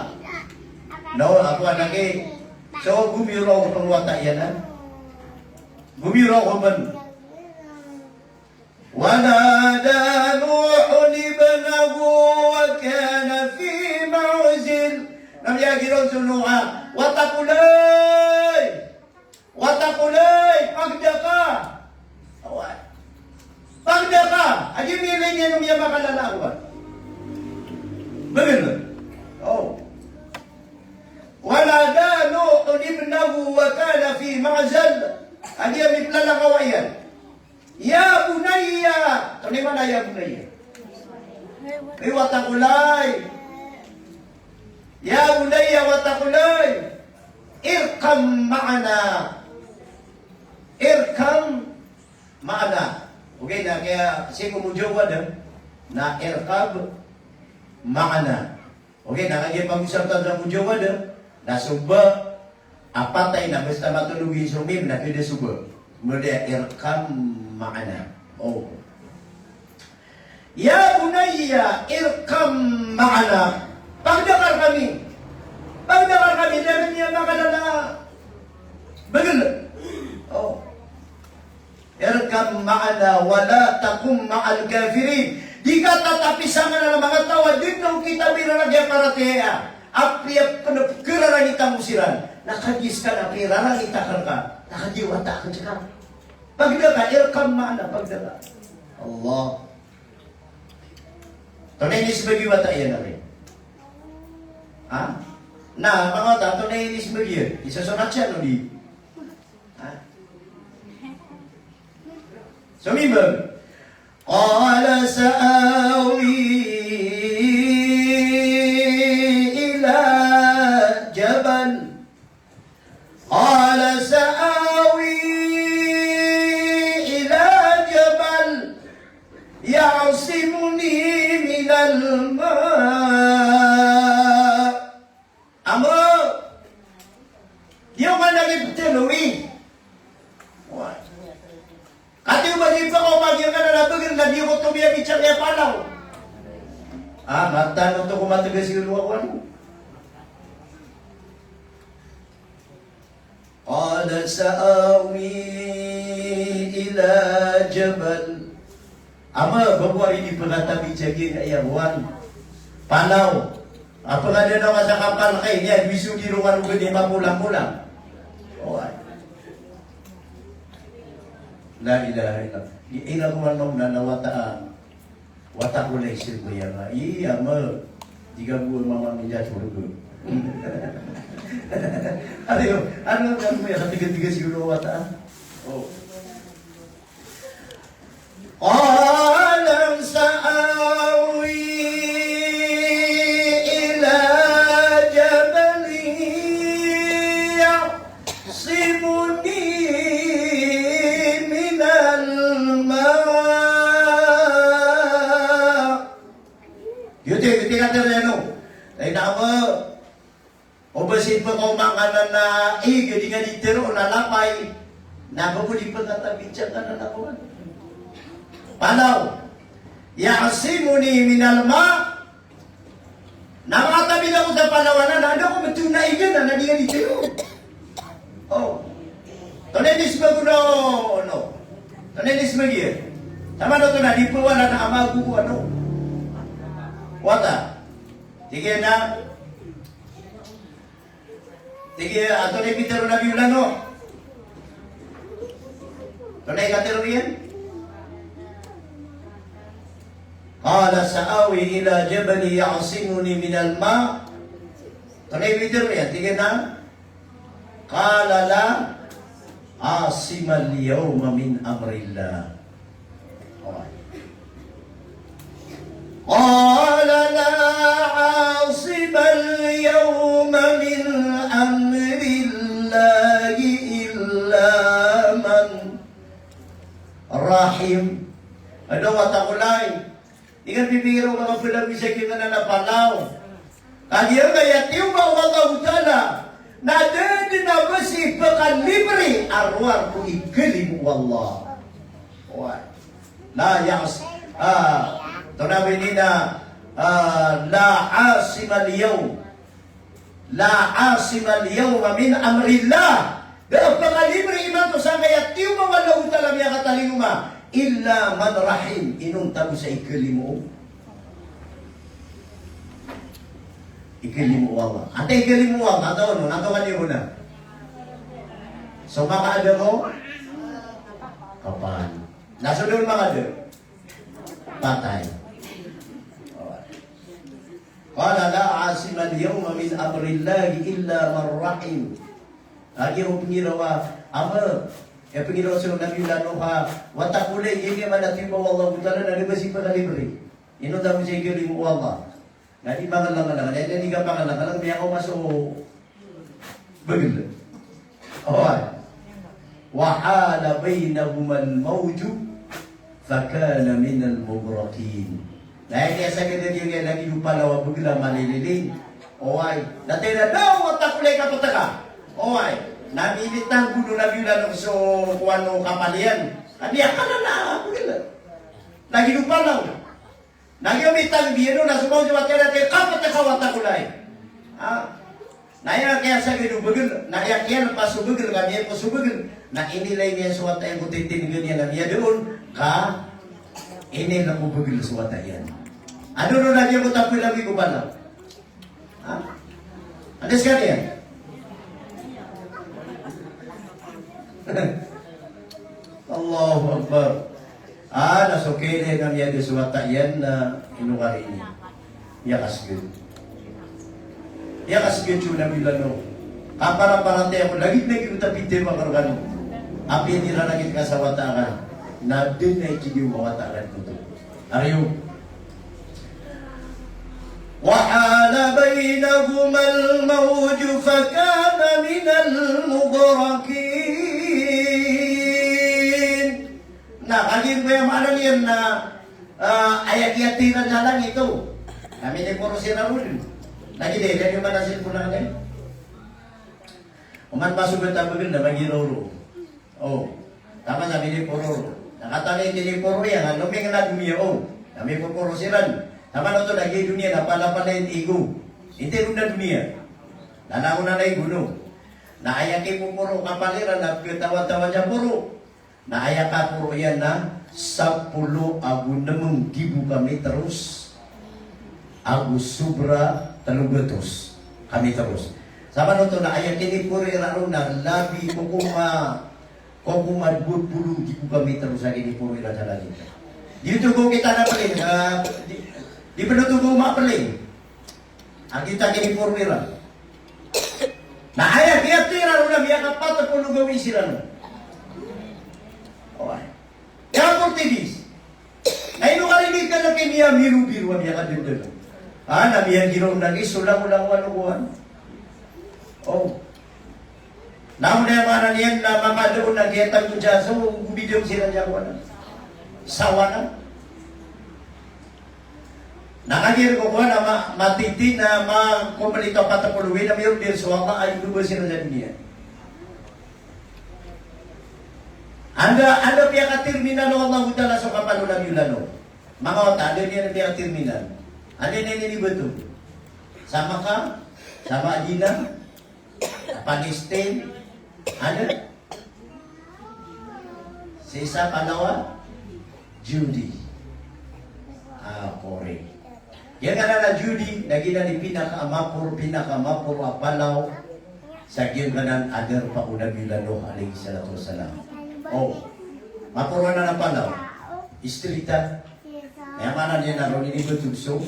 Na o, ako anak e. So, gomiraw ko pn o wata iyan, ha? Gomiraw ko pn. Wa nada Nuhun ibnahu wa kana fi ma'zil. Na miyagiraw so Nuh a, wata ko lay! Wata ko lay! Pageda ka! Oway. Pageda ka! Adi miyailay niyan o miyamakalala a bagel. O. Wa nada Nuhun ibnahu wa kana fi ma'zil. Adi a mipelalakaw iyan. Ya bunayya. Antonaa i maana ya bunayya? Ay, wata ko lay. Ya bunayya, wata ko lay. Irkab ma'ana. Irkab ma'ana. Ogaid na kaya sii ko mujawadah na irkab ma'ana. Ogaid na kagiya pagosay tano sa mujawadah, na so ba a patay na basta matolog i so mim na pwede so ba. Kemudian irkab ma'ana. O. Ya bunayya irkab ma'ana. Pageda ka rkami. Pageda ka rkami, da niyan makalala a bagel. O. Irkab ma'ana wa la takun ma'al kafirin. Di ka tatapi sangkanan a manga taw a di niyan kita mirarag a paratiyaya. Apiya pn pkhararangita mo siran, na kagiya ska na pirarangita ka rka, na kagiya wata ka rka. Pageda ka, irkab ma'ana, pageda ka. Allah. Antonaa i inismbag i wata iyan, ari? Ha? Na, manga wata, antonaa i inismbag iyan? Isosonat siya, no, di? Ha? Somimbag. Qala sa'awi ila jabal. Qala sa'awi ila jabal ya'simuni minal ma'. Amo, di ako man lagi ptelo i. Wa. Kati o ba di pakaoma giya ka na labag na di ako tomiya bicang iya palaw. Ah, matano to ko matgas i olo ako, ano? Qala sa'awi ila jabal. Ama, ba ko ari di pkatabi sa giya aya wan. Palaw. Apa nga dn a masa kapal kay niya, di so di rongan o gd i mapolang-polang. O, ay. La ilaha illallah. Di ila ko man na wata a. Wata ko lay sii ko iya nga, iya, ma, di ka bo mamaminda sorga. Ano yun? Ano, ano mo yan? Katiga-tiga siguro wata. O. Qala sa'awi ila jabalin ya'simuni minal ma'. Giyoto i, giyoto i katharo iyan o. Ay na, ama, o ba sii pkaoma ngka nan a ig, di nga di tharoon a lapay, na ba ko di pkatabi sa ngka nan a palaw. Palaw. Ya'simuni minal ma'. Na makatabi ako sa palaw anan, na anda ko mtona Aya na, na di nga di tayo. O. Tonaa i di smago na, o, no. Tonaa i di smago iyan. Taman oto na, di pawala na amago ko ano. Wata. Tig iyan a, tig iyan a, antonaa i pitharo o Nabi Nuh. Antonaa i katharo iyan? Qala sa'awi ila jabalin ya'simuni minal ma'. Antonaa i pitharo iyan? Tig iyan a, qala la 'asimal yawma min amrillah. Oway. Qala la 'asimal yawma min amrillahi illa man rahim. Ado wata ko lay. Di nga pipikir o manga palaw, isa ki nga na palaw. Kagiya aya tiyoba o Allahu Ta'ala na da dn a ba sii pkalibri a rowar ko ikalimo o Allah. Oway. La ya'as-, ah, tonaa ba ini na, ah, la 'asimal yawm. La 'asimal yawma min amrillah. Da a pkalibri imanto sangkaya tiyoba o Allahu Ta'ala a miyakatalingoma, illa man rahim, inonta bo sa ikalimo. Ikalimo o Allah. Antaa i ikalimo o Allah? Antaa on, antaa ka niyo na? So makaada ko kapal. Na so da on makaada? Patay. Qala la 'asimal yawma min amrillahi illa man rahim. Lagid o pnggiraw a, ama, aya pnggiraw so Nabi Nuh a, wata ko lay, giya man a tiyoba o Allahu Ta'ala na da ba sii pkalibri. Inonta bo sa ikalimo o Allah. Na di mangalangalang, na di ka pangalangalang, miyakaoma so bagl. Oway. Wa hala baynahumal mawju fakana minal mughraqin. Na aya kiyasagad iyan lagid o palaw a bagl a malililin. Oway. Na tira daw a wata ko lay kapataka. Oway. Na minitanggo o Nabi Nuh so kowan o kapal iyan. Na miyakala na bagl. Lagid o palaw. Na giya mitanggi iyan on na so mawju a tira, tira kapataka o wata ko lay. Ha? Na aya kiyasagad o bagl, na aya kiyalpas o bagl, ka miyapos o bagl. Na inilay niyan so wata iyan ko titindgan iyan a miyada on, ka inilay ko bagl so wata iyan. Ado ron lagid o tapoy lagid ko palaw. Ha? Anda sekalian? Allahu Akbar. Ah, na so kailan a miyada so wata iyan na ino kari ini. Aya kasgad. Aya kasgad so Nabi Nuh. Kaparaparatiyaya ko lagid na giyoto a pitharo akn rkano. Apiya di rakn ka sa wata akn. Na da dn a ikidiyo a wata akn oto. Ariyo. Wa hala baynahumal mawju fakana minal mughraqin. Na, kagiya aya maana niyan na, ah, aya kiyatira sa langit oto. Na miniporo siran roo dn. Lagid iyan, lagid man a cellphone akn. Oman pasogat a bagl na magiraw roo. O. Taman sa miniporo. Na katawan i tiniporo iyan, na lomingn a doniya, o. Na mipoporo siran. Taman oto lagid a doniya, na palapalaya i igo. Intiro na doniya. Na langon a igo, no. Na aya kipoporo o kapal iran, na pkhatawatawa sa poro. Na aya kaporo iyan na sapolo ago nem nggibo ka metros ago sobra telo gatos ka metros. Saman oto na aya kiniporo iran roo na labi ko koma, ko koma dowa polo nggibo ka metros a kiniporo iran sa langit. Di oto ko kitaan a plane, ah, di, di pn oto ko ma plane. Antaa i kiniporo iran. Na aya kiyatira ron na miyakapat polo gawii siran. Oway. Aya Portuguese. Na ino kari ini ka na kimiya mirobiro a miyakadendel. Ah, na miyagiraw na ni so langolangon o kowan. O. Na aya maana niyan na manga doon na kiyatanggo sa so, gobidong siran sa kowan. Sawana. Na kagiya ko kowan na ma-, matiti na ma-, kompleto a pat polo gawii na miyorder so Allah a indo ba siran sa doniya. Anda, anda piyakaterminal o Allahu Ta'ala so kapal o Nabi Nuh? Manga wata, anda niyan piyakaterminal? Anda niyan inibato? Sa Makkah? Sa Madinah? Palestine, ano? Sii sa Palawan, Judy. Ah, pori. Giyangkanan a Judy, na giyanan i pinakamaporo, pinakamaporo a palaw sa giyangkanan a darpa o Nabi Nuh alayhis salatu wassalam. O, maporo anan a palaw. Istrita. Aya maana niyan na roo ini btog so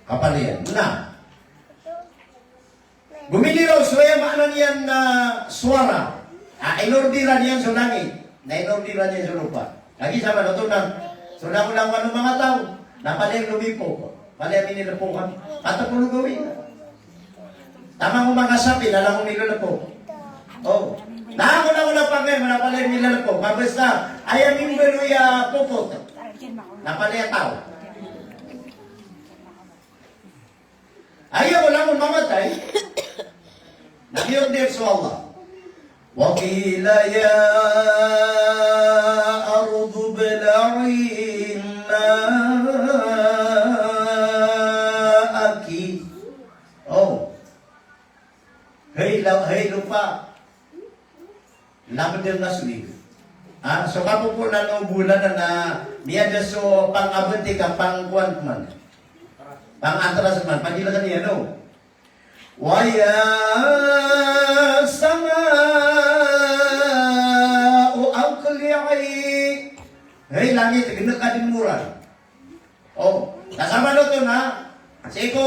kapal iyan. Na, gomini raw so, aya maana niyan na, sowara. A, inordiran iyan so langit, na inordiran iyan so lopa. Lagid sa manoto na so langolangon o manga taw, na palaya lomipok, palaya minilpok. Katpolo gawii. Taman o manga sapi na langon milolpok. O. Na langolangon a pangay, na palaya milolpok. Ka basta aya mimbaloy a popot, na palaya taw. Aya ko langon mamatay, na miyorder so Allah. Wa qila ya ardu ibla'i ma'aki. O. Hay la-, hay lopa, labdn ka so ig. A, so kapoponan o bolan na miyada so pangabnti ka pangkowan pman. Pangatras pman, pagilkn iyan, no? Wa ya sama'u aqli'i. Hay langit, gnka dn moran. O, na sa manoto na, sii ko,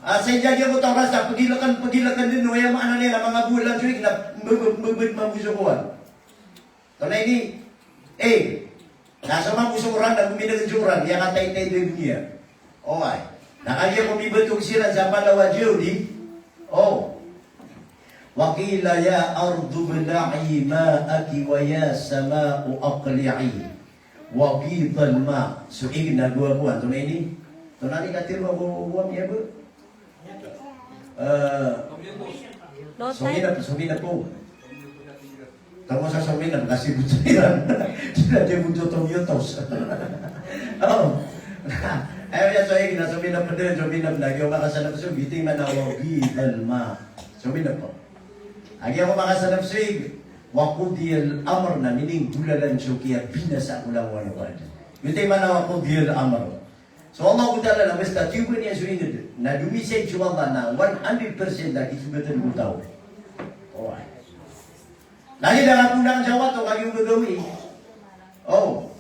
a, sii sa giyangkoto a oras na pagilkn, pagilkn dn, o aya maana niyan na manga bolan so ig na mbabd, mbabd mambo so kowan. Tonaa ini? E, na so mambo so koran na gominagn so koran, aya kataytay dn iyan. Oway. Na kagiya ko mibtog siran sa palaw a Judy. O. Wa qila ya ardu ibla'i ma'aki wa ya sama'u aqli'i. Wa ghidhal ma'. So ig na go a kowan, tonaa ini? Tonaa ini katharo a go a kowan, iya ba? E, sominap, sominap o. Taman sa sominap, kasi bo iran. Di na di bo tomiotos. O. Aya so ig na sominap dn, sominap na giya makasanap so ig, giyoto i maana wa ghidhal ma'. Sominap o. A giya makasanap so ig, wa qudiyal amr, na mininggolalan so kiyabinasa ko langowan o Adam. Giyoto i maana wa qudiyal amr. So Allahu Ta'ala na basta tiyoba niyan so ingd, na domisay so Allah na one hundred percent a kisogatn o taw. Oway. Lagid a kaponan sa wato, kagiya gagawii. O.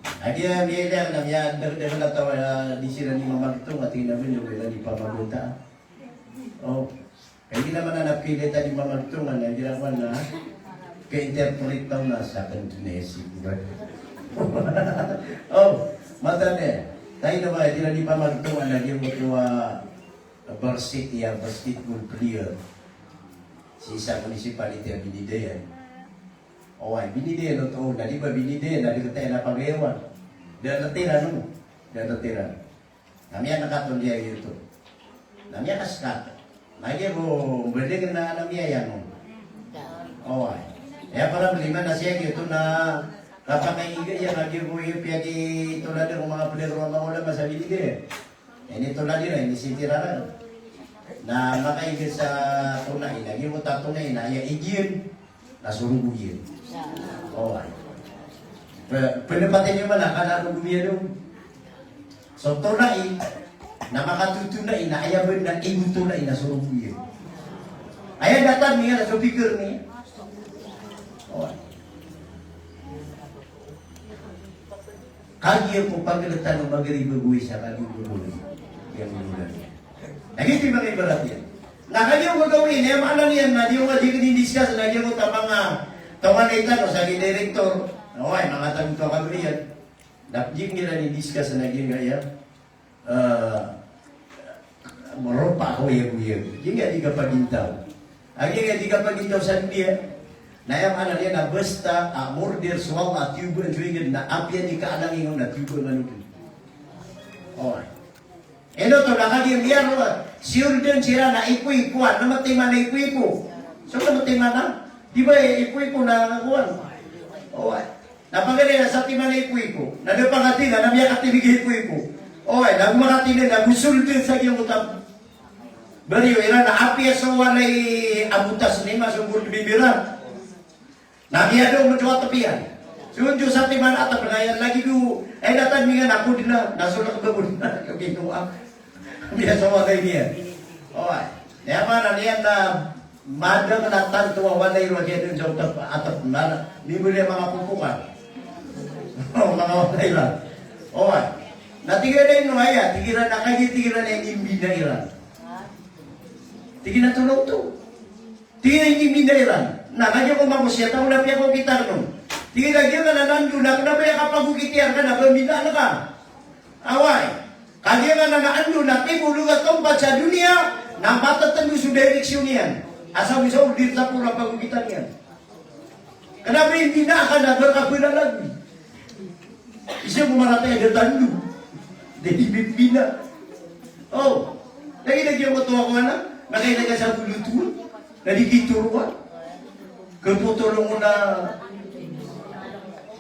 Kagiya miyailay na miyadagdag a taw a di siran di mamagtong, a tig iyan a bn, di siran di pamagtong. O. Kay di na man a napilit a di mamagtong, na di na man a ka-interpret taw na sakn dn a isi ko ba. O, mataan iyan. Taw na ba, di na di mamagtong, na di mo to a varsity, a basketball player. Sii sa municipality a Biniday iyan. Oway, Biniday iyan oto, na di ba Biniday iyan, na di katayan a pagayawan. Da na tiran, no? Da na tiran. Na miyakatondiya giyoto. Na miyakaskat. Na giya bo, mbalik na, na miyayang. Oway. Aya problema na siya giyoto na kapakaingga iyan, na giya bo, iya piyakitoladan o manga pdang o manga ulama sa Biniday. Initolad iran, inisitira ran. Na makaingga sa tonai, na giya bo ta tonai, na aya ig iyan na so rogo iyan. Oway. Pe-, pendapat iyo man a kna rogo iyan on. So tonai, na makatotonai, na aya bnar na ig o tonai na so rogo iyan. Aya datar niyan na so pikir niyan. Oway. Kagiya ko pagltan o Magrib ago Isa, kagiya ko gagawii. Iya ko gagawii. Na giyoto i manga ibarat iyan. Na kagiya ko gagawii, na aya maana niyan na di o nga di kini-discuss, na giya ko ta manga taw a naitan o sa gi director. Oway, manga taw a gagawii iyan. Na di ngiran i-discuss na giya nga iya. Eh, maropa ko iya, ko iya. Giya nga di kapagintaw. A giya nga di kapagintaw sa doniya. Na aya maana niyan na basta a morder so Allah a tiyoba so ingd na apiya di kaalangi ngka na tiyoba ngka on. Oway. Ino to na kagiya miyaro, siyold iyan siran na ipo-ipo, na matiman a ipo-ipo. So na matiman a, di ba, ipo-ipo na kowan. Oway. Na paganay na satiman a ipo-ipo. Na da pakatinga, na miyakatindg a ipo-ipo. Oway, na go makatindg, na go sold sa giyangkoto a Bariyo iran na apiya so walay a botas niyan, so gold member iran. Na miyadong so atep iyan. So, so satiman atep na iyan lagid o, ay, na tadmingan ako dn na, na so lak ba ko dn na, okay, no, ah. Apiya so walay niyan. Oway. Aya maana niyan na madang na tanto a walay ron a giya dn so atep, atep, na, mimili a manga popokan. O, manga walay iran. Oway. Na tig iran a ino aya, tig iran a kagiya, tig iran a inimbina iran. Tig iran a tolong to. Tig iran a inimbina iran. Na kagiya ko makosiyat a, o na piya ko kita roo. Tig iran a giyangkanan a ndo na kna ba aya kapagokit iyan rka na ba mbinaan ka. Oway. Kagiya giyangkanan a ndo na timo loga tompat sa doniya, na matatndo so direksyon iyan. Asar bo sa order sa poro a pagokitan iyan. Kna ba imbina ka na ba ka plalagoi. Isa ko maratay a da tando. Da di mimbina. O. Lagid a giyangkoto a kowan a, na kailay ka sa boloto. Na di kitoro ka. Kapotolong o na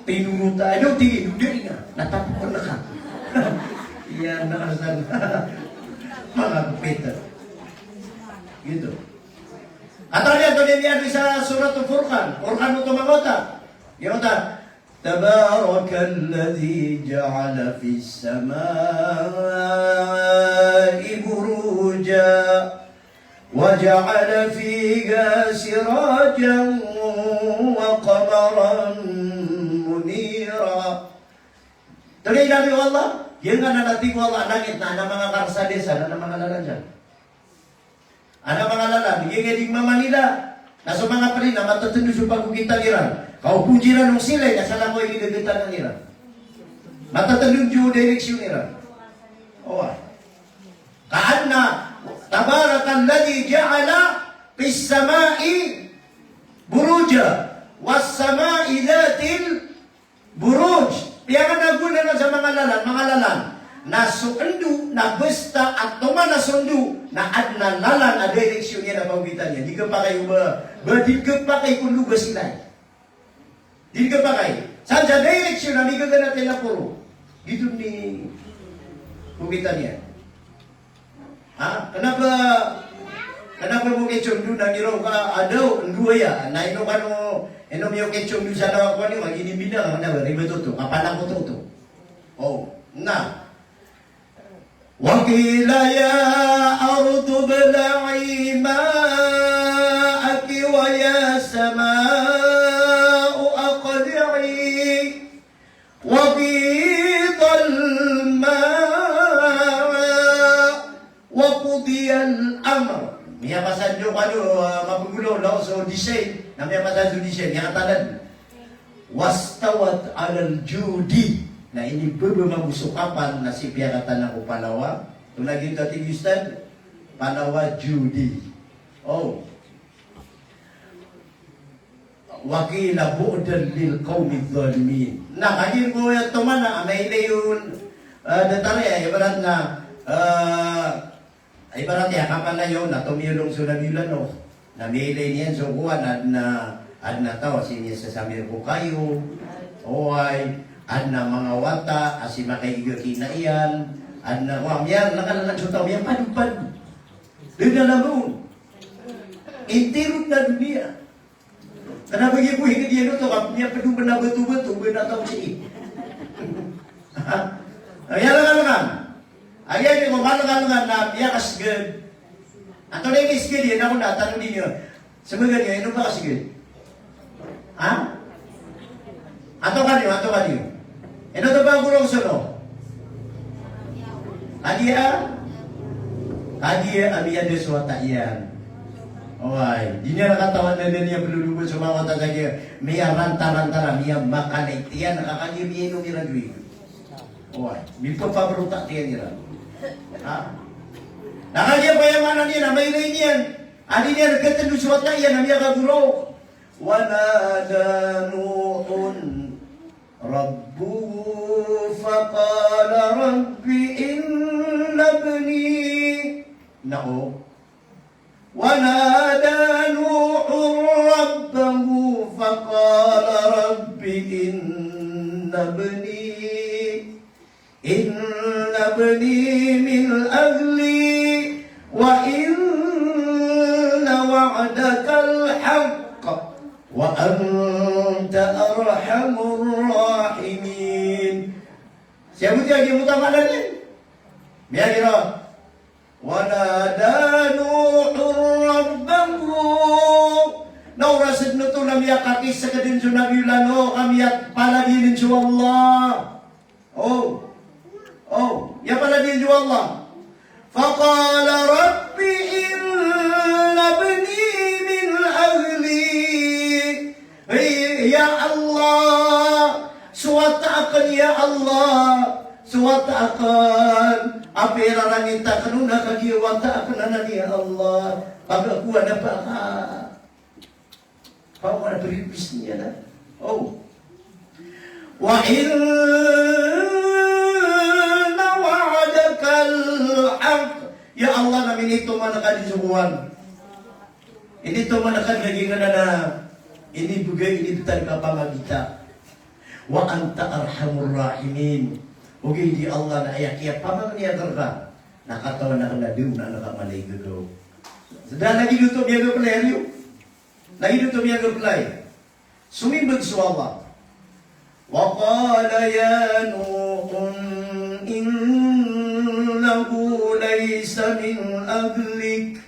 tinoro ta. Ano, tig iyan, di na. Na tapok na ka. Iyan na asar. Manga pita. Giyoto. Antaa niyan, antaa niyan sa Suratul Furqan. Furqan oto manga wata. Giyoto. Tabarakalladhi ja'ala fis sama'i buruja wa ja'ala fiha sirajan wa qamaran munira. Tig iyan a, o Allah, giyangkanan a tig o Allah a langit na adn a manga karsada san, adn a manga lalan san. Adn a manga lalan, giya di mamanila. Na so manga pari na matatndo so pagokitan iran. Ka o phoon iran o silay, na salakaw i gagatanan iran. Matatndo so direksyon iran. Oway. Ka adn a, tabarakalladhi ja'ala fis sama'i buruja, was sama'i dhatil buruj. Piyakanagonan sa manga lalan, manga lalan. Na so ndo, na basta a toman a so ndo, na adn a lalan a direksyon iyan a pagokitan iyan. Di kapakay o ba, ba di kapakay ko ndo ba silay. Di kapakay. San sa direksyon a migaganat iyan a poro. Giyoto i pagokitan iyan. Ha? Kna ba, kna ba mo ketso ndo na ngiraw ka a daw, ndo aya. Na ino kano, ino miyo ketso ndo sa daw a kowan iyo, a inimbina ka, kna ba, ribat oto, kapanak oto oto. O, na. Wa qila ya ardu ibla'i ma'aki wa ya sama'u aqli'i. Wa ghidhal ma'u wa qudiyal amr. Miyapasad so kano, ah, mapagolaola so design, na miyapasad so design, miyakatalad. Wastawat 'alal judi. Na inibaba mambo so kapal na sii piyakatana ko palawa. Tonaa giyoto a tig o Ustadh? Palawa judi. O. Wa qila bu'dan lil qawmi dhalimin. Na kagiya ko aya toman a mailay on, eh, datar iyan, ibarat na, eh, ibarat iyan kapal na iyo, na tomiyolong so Nabiyullah Nuh. Na mailay niyan so kowan, adn a, adn a taw a sii niyan sasamir ko kayo. Oway, adn a manga wata a sii makaiga kina iyan. Adn a, wa, miyan, na kna, na so taw, miyapadopado. Da dn a lambaw. Intiro na doniya. Kna ba giya bo, hingd iyan oto ka, miyapd on a batobato, ba na taw sii. Ha? Aya langalangan. Aya di ko kalangalangan na miyakasgad. Antonaa i kisgad iyan, ako na, tanodi niyo. Smbag iyan, ino ba kasgad? Ha? Antonaa kaniyo, antonaa kaniyo. Ino oto ba goro sono? Kagiya, kagiya a miyada so wata iyan. Oway, di niyan katawan na da niyan plologon so manga wata sa giya, miyarantarantara, miyamakanay tiyan, ka kagiya miyainom iran dowa. Oway, mipapabrota tiyan iran. Ha? Na kagiya payamanan iyan a mailay niyan a di niyan katndo so wata iyan a miyakagoro. Wa nada Nuhun rabbahu faqala rabbi inna ibni. Na o. Wa nada Nuhun rabbahu faqala rabbi inna ibni, inna ibni min ahli, wa in Wa anta arhamur rahimin. Siyabot iyan, giyoto a maana niyan. Miyagira, wa nada Nuhun rabbahu. Na oras dn oto na miyakakisg dn so Nabiyullah Nuh, ka miyapaladiya dn so Allah. O. O, miyapaladiya dn so Allah. Faqala rabbi inna ibni min ahli. Hay, ya Allah, so wata akn, ya Allah, so wata akn. Apiya irarangit akn on a kagiya wata akn anan, ya Allah. Pagakowa na paka Paman a previous niyan na. O. Wa inna wa'dakal haqq. Ya Allah, na minitoman ka dn so kowan. Initoman ka dn lagid anan a inibgay, inibtad ka pamagita. Wa anta arhamur rahimin. Ogaid ya Allah na aya kiyapamangni akn rka na katawan akn a da on a mala i gagaw. Sa da lagid oto miyagaplay a riyo. Lagid oto miyagaplay. Somimbag so Allah. Wa qala ya Nuh innahu laysa min ahlik.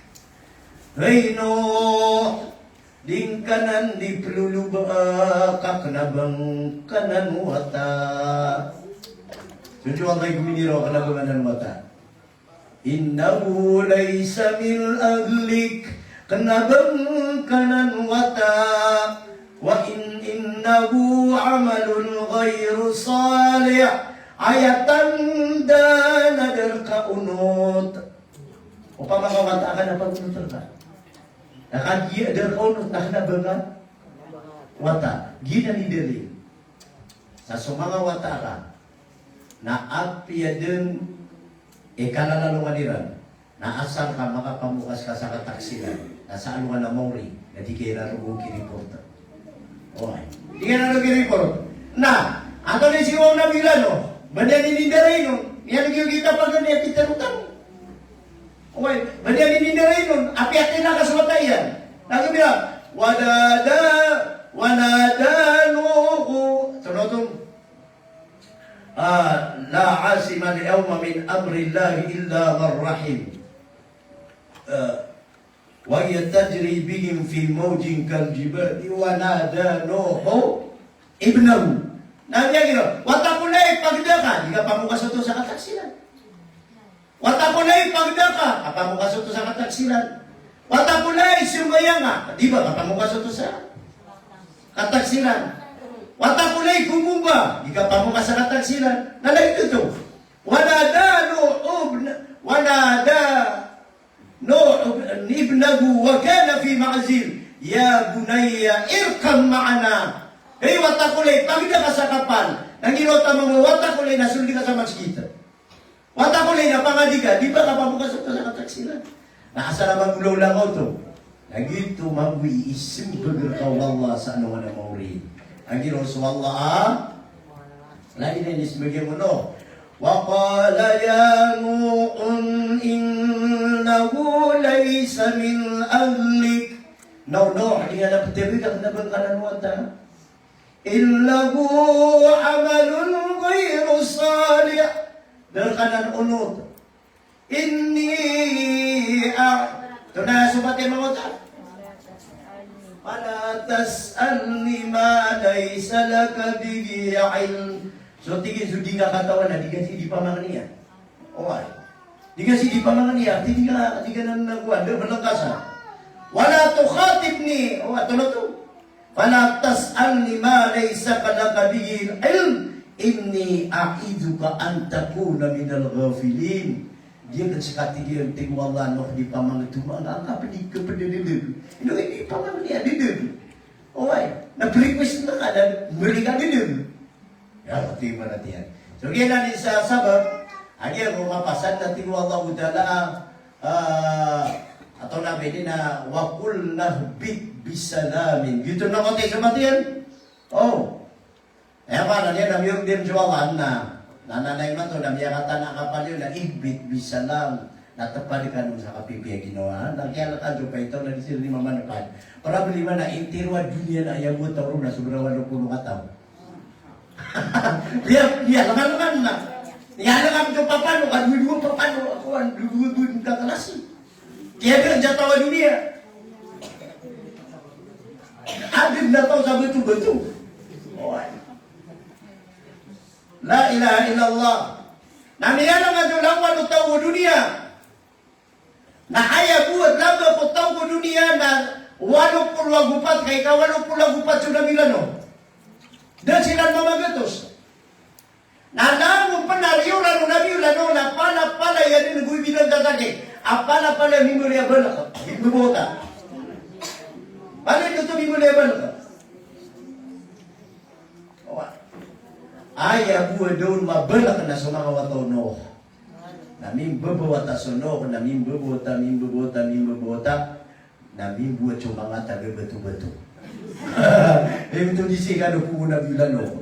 Hay Nuh, di ngka nan di ploloba a ka kna ba ngka nan wata. So, so Allah i gominiraw a kna ba ngka nan wata. Innahu laysa min ahlik, kna ba ngka nan wata. Wa in, innahu amalun ghayru salih. Aya tanda na da rka onot. Opama ka wata ka na pagonot rka. Na kagiya da rka onot na kna ba ngka wata. Giyanan i dalil. Sa so manga wata ka na apiya dn i kalalalongan iran, na asar ka makapamokas ka sa kataksilan, na sa alongan a maori, na di ka iran rogo kireport. Oway. Di ka iran rogo kireport. Na antonaa i siyowa o Nabi Nuh, ba niyan inindarain on, niyan giyoto a pagari a pitharo tano. Oway, ba niyan inindarain on, apiya kna ka so wata iyan. Na giyoto a, wa nada, wa nada Nuh. Tonaa oto? Ah, la asima al-yawma min amrillahi illa man rahim. Ah, wa hiya tajri bihim fi mawjin kal jibali wa nada Nuhu ibnahu. Na giya giya, wata ko lay pagda ka, di ka pamokas oto sa kataksilan. Wata ko lay pagda ka, kapamokas oto sa kataksilan. Wata ko lay sambayang ka, di ba kapamokas oto sa kataksilan. Wata ko lay gomomba, di kapamokas sa kataksilan. Na lagid oto. Wa nada Nuh ibn-, wa nada Nuh ibnahu wa kana fi ma'zil. Ya bunayya irkab ma'ana. Hay wata ko lay, pagda ka sa kapal. Na giyoto a manga wata ko lay na soldi ka sa masgit. Wata ko lay na pangadi ka, di ba kapamokas oto sa kataksilan. Na asar a manggolawla ka oto. Na giyoto mambo i isimbag rka o Allah sa alongan a maori. Lagid o so Allah a, lagid iyan isimbag iyan o Nuh. Wa qala ya Nuh innahu laysa min ahlik. Na o Nuh, di ngka na ptharoa ka kna ba ngka nan wata. Innahu amalun ghayru salih. Da rka nan onot. Inni a-, tonaa so mati a manga wata? Fala tas'alni ma laysa laka bihi ilm. So tig iyan, so di ngka katawan na di ka sii di pamangnia. Oway. Di ka sii di pamangnia, di ka, di ka nan, nan kowan, da, balangkasa. Wala tukhatibni, oway, tonaa oto? Fala tas'alni ma laysa laka bihi ilm, inni a'idhuka an takuna minal ghafilin. Di ka sii, tig iyan, tig o Allah, Nuh, di pamangni, tig o Allah, ka pd i kapdadadg. Ino, di pamangni a dadadg. Oway, na previous na ka, na mali ka dadadg. Ya, tig iyan, tig iyan. So giyanan i sa sabap a giya ko mapasad na tig o Allahu Ta'ala, ah, ato na bini na, "Wa qulna ihbit bisalamin." Giyoto na ko tig iyan sa mati iyan. O. Aya maana niyan na miyorder so Allah na, na, na, na imanto na miyakatana a kapal iyan na ihbit bisalam. Na tepad kano sa kapipiya ginawa, na kiyalakan so paitaw na di sii mamanepad. Problema na intiro a doniya na aya bo taw ron na sobra walo polo kataw. Iya, iya, leman-leman na. Iya, leman so papano, ka dowa-dowa papano, ako an, dowa-dowa dowa kaklasi. Kiyadaan sa taw a doniya. Adn a taw sa bato-bato. Oway. La ilaha illallah. Na miyalangan so lawan o taw o doniya. Na aya bo a lamba ko taw ko doniya na walo polo ago pat, ka ika walo polo ago pat so Nabi Nuh. Da siran mamagatos. Na langon pen a riyoran o Nabi Nuh na palapalaya den go ibidan sa sakit. A palapalaya mimori a balak. Mimori a balak. Palaya den oto mimori a balak. Aya bo a da on mabalak na so manga wata o Nuh. Na mimbabawata so Nuh, na mimbabawata, mimbabawata, mimbabawata. Na mimboat so manga taga bato-bato. Aya bo oto di sii kano poon a bilan o.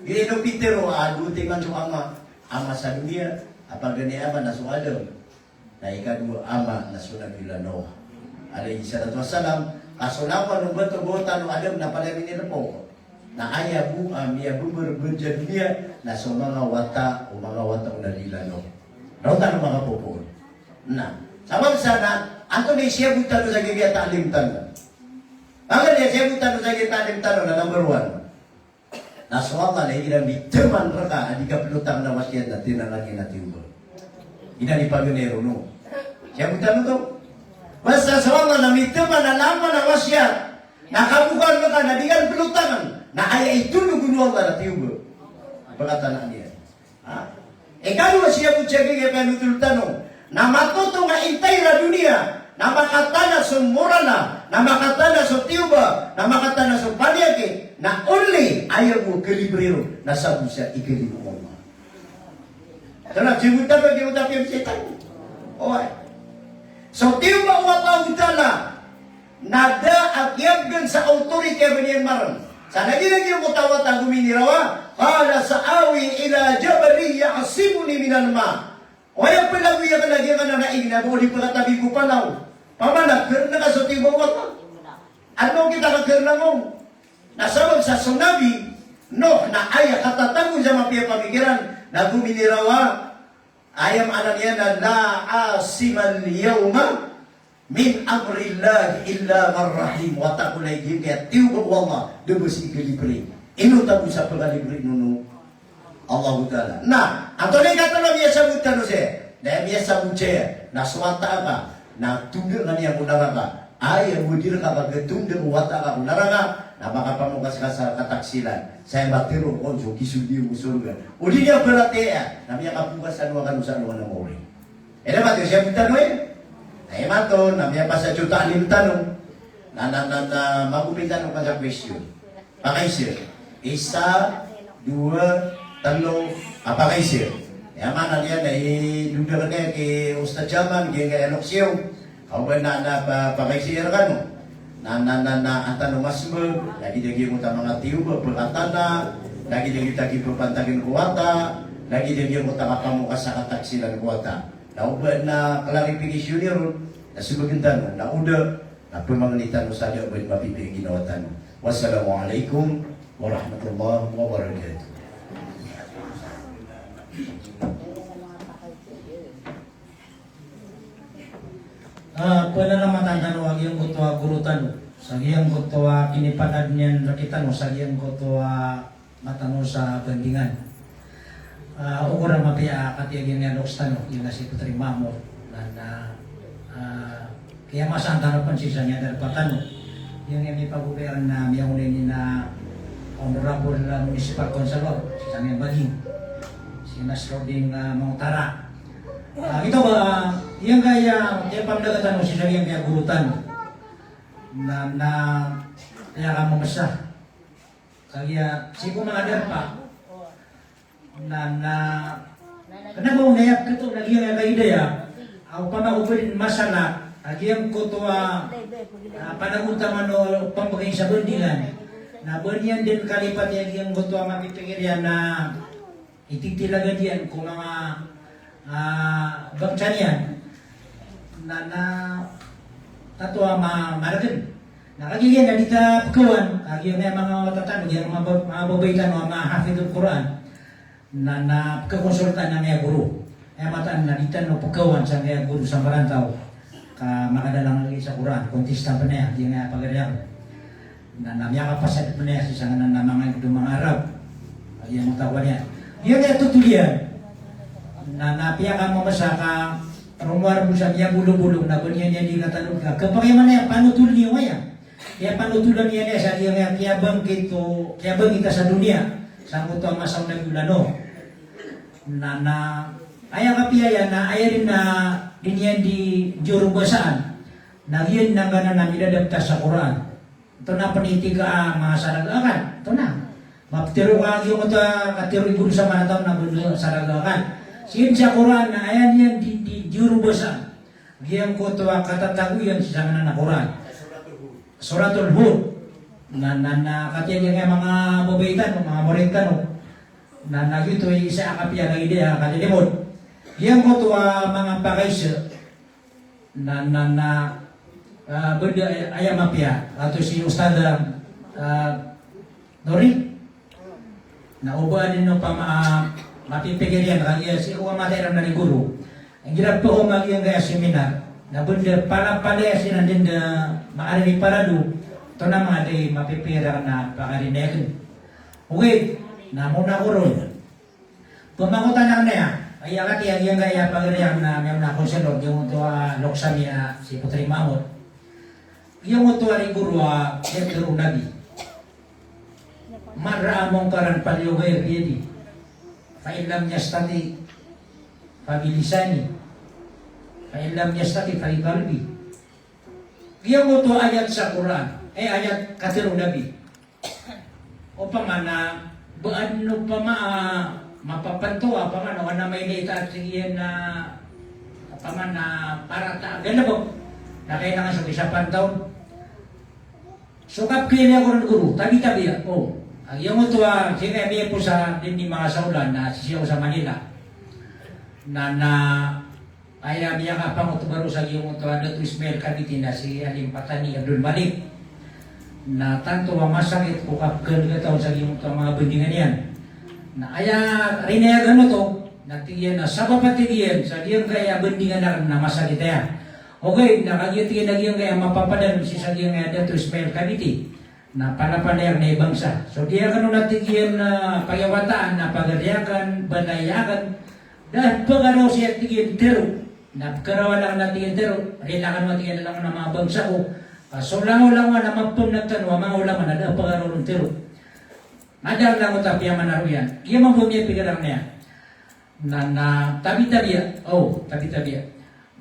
Gii no Peter o, a dowa timan so ama, ama sa doniya, a paganay a ama na so Adam. Na ikadowa ama na so Nabi Nuh alayhis salatu wassalam. Ka so lapan o bato, bato o Adam na palaya minilpok. Na aya bo a miyabember-ber sa doniya na so manga wata o manga wata o Nabi Nuh. Ron tano makapopoon. Na sabap sa na antonaa i siyabot tano sa giya ta'lim tano? Paganay a siyabot tano sa giya ta'lim tano na number one. Na so Allah na igira miteman reka a di ka pelotangen a wasiyat na tinangan iyan a tiyoba. Ina di paganay ron o. Siyabotan oto. Basta so Allah na miteman a laman a wasiyat na kabokan reka na di ka pelotangen, na aya itondog o Allah na tiyoba. Pekatanaan iyan. Ha? Ikadowa siyabot sa giya piyanothol tano na matotong a intay ra doniya na makatana so moral a, na makatana so tiyoba, na makatana so paniyakit, na only aya bo kalibre ron na sabot sa ikalimo o Allah. Tana, siyabot tano, siyabot tano, siyabot tano. Oway. So tiyoba o Allahu Ta'ala, na da a kiyabgan sa authority a ba niyan marn. Sa lagid a giyangkoto a wata a gominirawa, qala sa'awi ila jabalin ya'simuni minal ma'. Oway, a pelagoy aken a giyangkanan a ig na ba o di pekatabi ko palaw. Pamana, karna ka so tiyoba o Allah. Adn o kita ka karna ngka on. Na sabap sa so Nabi Nuh na aya katatago sa mapiya pamikiran na gominirawa, aya maana niyan na la 'asimal yawma min amrillahi illa man rahim. Wata ko lagid a tiyoba o Allah, da ba sii kalibre. Ino tago sa pekalibre on o Allahu Ta'ala. Na antonaa i katlo a miyasabot tano saya? Na miyasabot saya na so wata aka na tondangan iyan ko naraka. Aya bo a di reka pakatondangi o wata aka ko naraka na makapamokas ka sa kataksilan. Saya matero kon so kisodi o sorga. O di niyan paratiyaya na miyakapokas sa alongan o, sa alongan a maori. Aya mato, siyabot tano, e? Aya mato, na miyapasad so ta'lim tano. Na, na, na, na, magopin tano ka sa question. Pakaiza. Isa, dowa, telo, a pakaiza. Aya maana niyan na i doda kaniyan ki Ustadh Jamal, giyangkaya loksiyo. Ka o ba na, na, pa, pakaiza rkano. Na, na, na, na, an tano masmbag, lagid a giyangkoto a manga tiyoba, pekatana, lagid a giyangkoto a kipepantagan ko wata, lagid a giyangkoto a kapamokas sa kataksilan ko wata. Na o ba na clarification iyan ron, na smbagn tano, na o da, na pemangnin tano sa da a ba mapipiya i ginawa tano. Wassalamu alaikum warahmatullahi wabarakatuh. Ah, panalamatan tano a giyangkoto a goro tano, sa giyangkoto a kinipadad niyan rkitano, sa giyangkoto a matano sa bandingan. Ah, ogaid a mapiya a katiyagin iyan o loks tano, iyan a si Putri Mamor. Na, na, ah, kiyamasan tano pen sii sa niyan darpa tano. Iyan a mipagopiran a miyaona ini na Honorable, ah, Municipal Councilor, sii sa niyan Bading. Si Nasruddin, ah, Mangutara. Ah, ito ba, ah, iyan kaya, kiyapamdaga tano sii sa niyan kaya goro tano. Na, na, kaya ka mamasa. Kagiya sii ko manga darpa. Na, na, kena ba o nayap kito na giyangkaya kaidaya. Aw pama o pwede masala, a giyangkoto a, ah, panagotaman o pambagay sa bandingan. Na ba niyan den kalipati a giyangkoto a mapipikir iyan na ititilagad iyan ko manga, ah, bangsa niyan. Na, na, tato a ma-, margn. Na kagiya na di ta pkawan, kagiya na manga wata tano, giya manga ba-, manga babay tano a mahafidhul Qur'an. Na, na pkakonsulta na manga guru. Aya mataan na di tano pkawan sa manga guru sa Marantaw. Ka makadalang lagi sa Qur'an, kontista pn aya, giya pagari ako. Na, na miyakapasad pn aya sii sa nganan a manga Indo, manga Arab. Aya manga tao niyan. Giya totol iyan. Na, na piyakamamasa ka rowar bo sa miyabolobolog na ba niyan iyan di katanod ka. Kapakay man aya panotol niyo aya. Aya panotolan iyan aya sa giya kiyabangkit o, kiyabangkit sa doniya. Sangkoto a masa o Nabi Nuh. Na, na, aya kapiya iyan na, aya dn na, di niyan di joro basaan. Na giya na nganan a midadaptar sa Qur'an. Antonaa pn i tig ka a manga saraga akal? Antonaa? Maptharo ka giyoto a katharo i guru sa Marantaw na ba dn saraga akal. Sii sa Qur'an na aya niyan di, di joro basaan. Giyangkoto a katatago iyan sii sa nganan a Qur'an. Suratul Hud. Na, na, na, katii giya manga babay tano, manga morit tano. Na, na giyoto i isa a kapiya lagid aya a kalilimod. Giyangkoto a manga pakaiza. Na, na, na, ah, ba dn aya mapiya, ato si Ustadha, ah, Nori. Na o ba dn opama, ah, mapipikir iyan, kagiya sii ko a matay iran na di guru. Igira pn o magiyangkaya seminar, na ba dn palapalaya siran dn da maari di parado, antonaa manga di mapipikir iran na pakarinegn. Okay, na mona ko ron. Pamakotan akn aya, aya katii a giyangkaya pagari akn a miyaona a konselor, giyangkoto a loks ami a si Putri Mahmud. Giyangkoto a di guru a, giyangkoto a Nabi. Man ra'a munkaran falyughayyir biyadihi. Fa in lam yastati' fa bilisanihi. Fa in lam yastati' fa biqalbihi. Giyangkoto a ayat sa Qur'an, eh, ayat katharo o Nabi. Opama na, ba adn opama a mapapanto, opama na, o ana mailay ta a tig iyan a, opama na, para ta galbk. Na kailangan so kisapantaw. So kapkhailay ako ron guru, tabi-tabi ako. Giyangkoto a, sii ko miyapoon sa dn i manga saolan na sisii ako sa Manila. Na, na, aya miyakapangoto roo sa giyangkoto a Dato Ismail Kabiti na si Alim Patani Abdul Malik. Na tanto a masakit ko kapkhalgataw sa giyangkoto a manga bandingan iyan. Na aya rinayagan oto, na tig iyan a sabap a tig iyan sa giyangkaya bandingan akn na masakit aya. Okay, na kagiya tig iyan a giyangkaya mapapadalm sii sa giyangkaya Dato Ismail Kabiti. Na palapalaya akn i bangsa. So di akn on a tig iyan a pagiwataan, na pagari akn, balay akn. Da pagaraw sii a tig iyan tero. Na pagaraw akn a tig iyan tero. Rila akn a tig iyan a langon a manga bangsa ko. A so langolangon a mapmnag tano a manga ulama na da pagaraw ron tero. Madal langon ta piyamanaro iyan. Giya mambo miyapikir akn iyan. Na, na, tabi-tabi a. O, tabi-tabi a.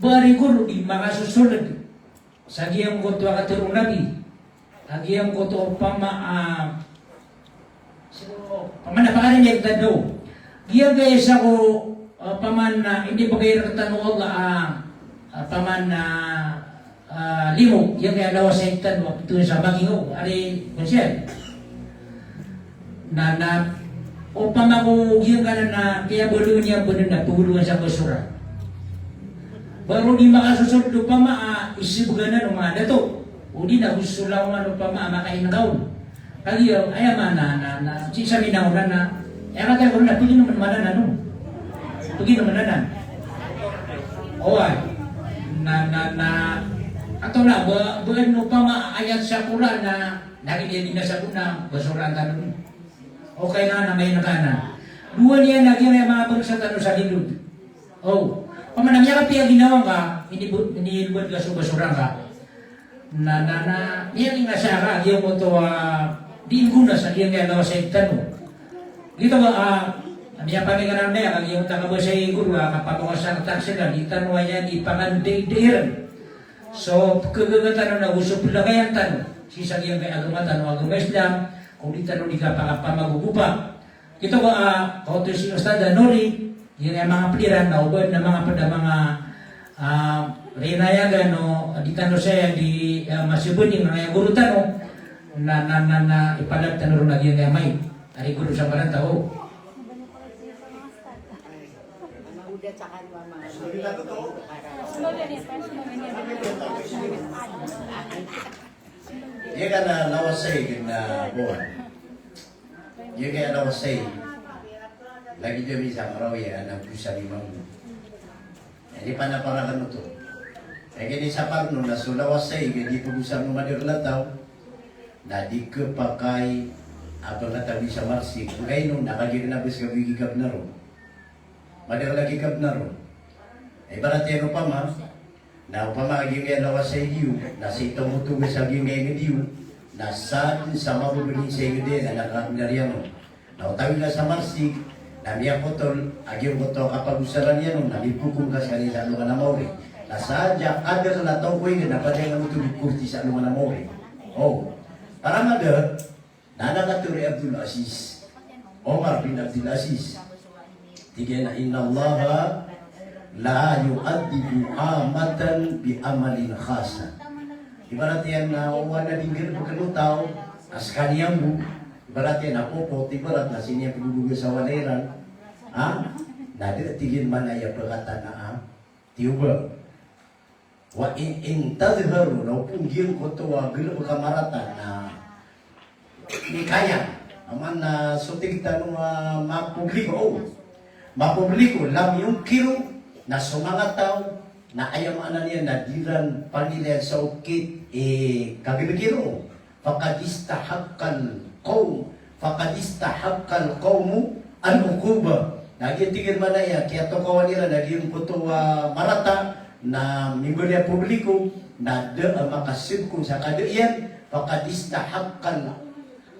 Ba ari guru di makasosold sa giyangkoto a katharo o Nabi. A giyangkoto opama a, so, opama na pakarineg tano. Giyangkaya isa ko, opama na inibgay rktano o Allah a, opama na, ah, limo, giyangkaya lawas a iptan, wakto sa bagi ko, ari, konsiyan. Na, na, opama ko giyangkanan na kiyabaloy niyan pn na pagolowan sa basura. Ba ron di makasosold opama a isibgan o manga dato. O di na go so langon opama a makainkaw. Kagiya, aya maana, na, na, sii sa minangoran na, aya kataya ko na, paginoman anan, no? Paginoman anan. Oway. Na, na, na, antonaa, ba, ba adn opama ayat sa Qur'an na, na giya di na sabot na, basoraan tano. O kailangan na main ka anan. Dowa niyan lagid a manga bangsa tano sa lilod. O, opama na miyakapiya ginawa ngka, ini bu-, ini lubad ka so basura ngka. Na, na, na, miyangingasa ka, giyangkoto a, di nggona sa giyangkaya lawas a iptan o. Giyoto ba, a, miyapamingara niyan, giyangkoto a kabasa i guru, a, kapamawasa ka taksila, di tano aya di pangandaidairn. So, pkhagaga tano na go so plakayan tano. Sii sa giyangkaya agama tano, agama Islam, ko di tano di kapakapamagogopa. Giyoto ba, ah, kaoto si Ustadha Nori, giyangkaya manga pd iran na o ba adn a manga pd a manga, ah, rinayagan o di tano saya di, ah, masabni manga guru tano, na, na, na, na, ipalad tano ron a giyangkaya mic. Ari guru sa Marantaw. Iya ka na lawasay gina boan. Iya ka na lawasay. Lagi dami sa Marawi, anak ko sa limang. Ini panaparakan oto. Lagi ni sa Parno na so lawasay, gadi pagosar o madakl a taw. Na di khapakay a pangatawi sa marsik. Nggaino na kagiya na bes ka bigi kabnaro. Madakl a gikabnaro. Ibarat iyan opama, na opama a giyangkaya lawasay iyo, na sii tomotogas a giyangkaya ingd iyo, na sa dn sa mabobodin sa ingd iyan, na nakakabnar iyan on. Na o tawid ka sa marsik, na miyakotol a giyangkoto a kapagosaran iyan on, na mipokom ka skaniyan sa alongan a maori. Na sadn sa kadakl a taw ko ingd, na padiya ngka oto di korti sa alongan a maori. O, para madakl, Na anak a toro i Abdul Aziz, Omar bin Abdul Aziz. Tig iyan a, "Innallaha la yu'adhibu amatan bi amalin khassa." Ibarat iyan na o wana di nggalbkn o taw a skaniyan bo, ibarat iyan a popot, ibarat na sii niyan pgolog sa walay ran. Ha? Na da, tig iyan, manaya pkatana a tiyoba. Wa in, in tadhharu, na opama giyangkoto a galbk a marata na mikaya, aman na so tig tano a mapubliko, o, mapubliko, lam yunkiru, na so manga taw na aya maana niyan na di ran panilayan sa okit i kagalbk iyan on. Faqad istahaqqal qawm, faqad istahaqqal qawmu al-uqubah. Na giya tig iyan manaya, kiyatokawan iran a giyangkoto a marata na mimbaloy a publiko, na da a makasbk on sa kada iyan, faqad istahaqqal,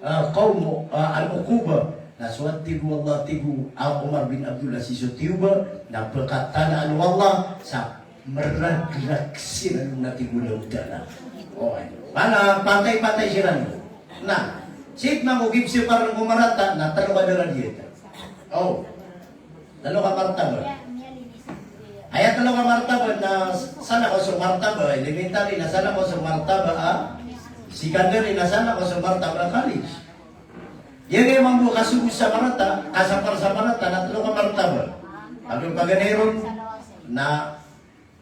ah, qawmu, ah, al-uqubah. Na so tig o Allah, tig o, ah, Omar bin Abdul Aziz, so tiyoba, na pkatanaan o Allah sa mragrag siran na tig o Allahu Ta'ala. O, mana patay-patay siran. Na, sii man ko gibsipar ko marata, na tlo ka daraja. O, tlo ka martaba. Aya tlo ka martaba na salakaw so martaba, elementary na salakaw so martaba a secondary na salakaw so martaba a college. Giyangkaya mambo kasogo sa marata, kasapar sa marata, na tlo ka martaba. Ado paganay ron, na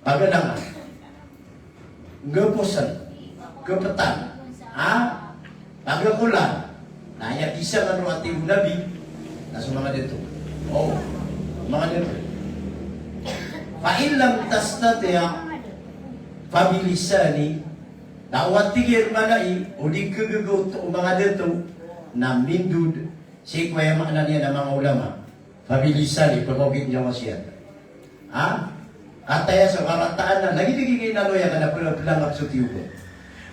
Pagadangan. Nggaposan. Gaptan. Ha? Pagakolan. Na aya kisa kano a tig o Nabi, na so manga dato. O, manga dato. Fa in lam tastati' fa bilisani. Na o a tig iyan manaya, o di kagagaw oto o manga dato, na mindod, sii ko aya maana niyan a manga ulama. Fa bilisani, pkaogit niyan wasiyat. Ha? Kataya so karataan na, lagid a gii kay inaloy akn a pla-, plangap so tiyoba.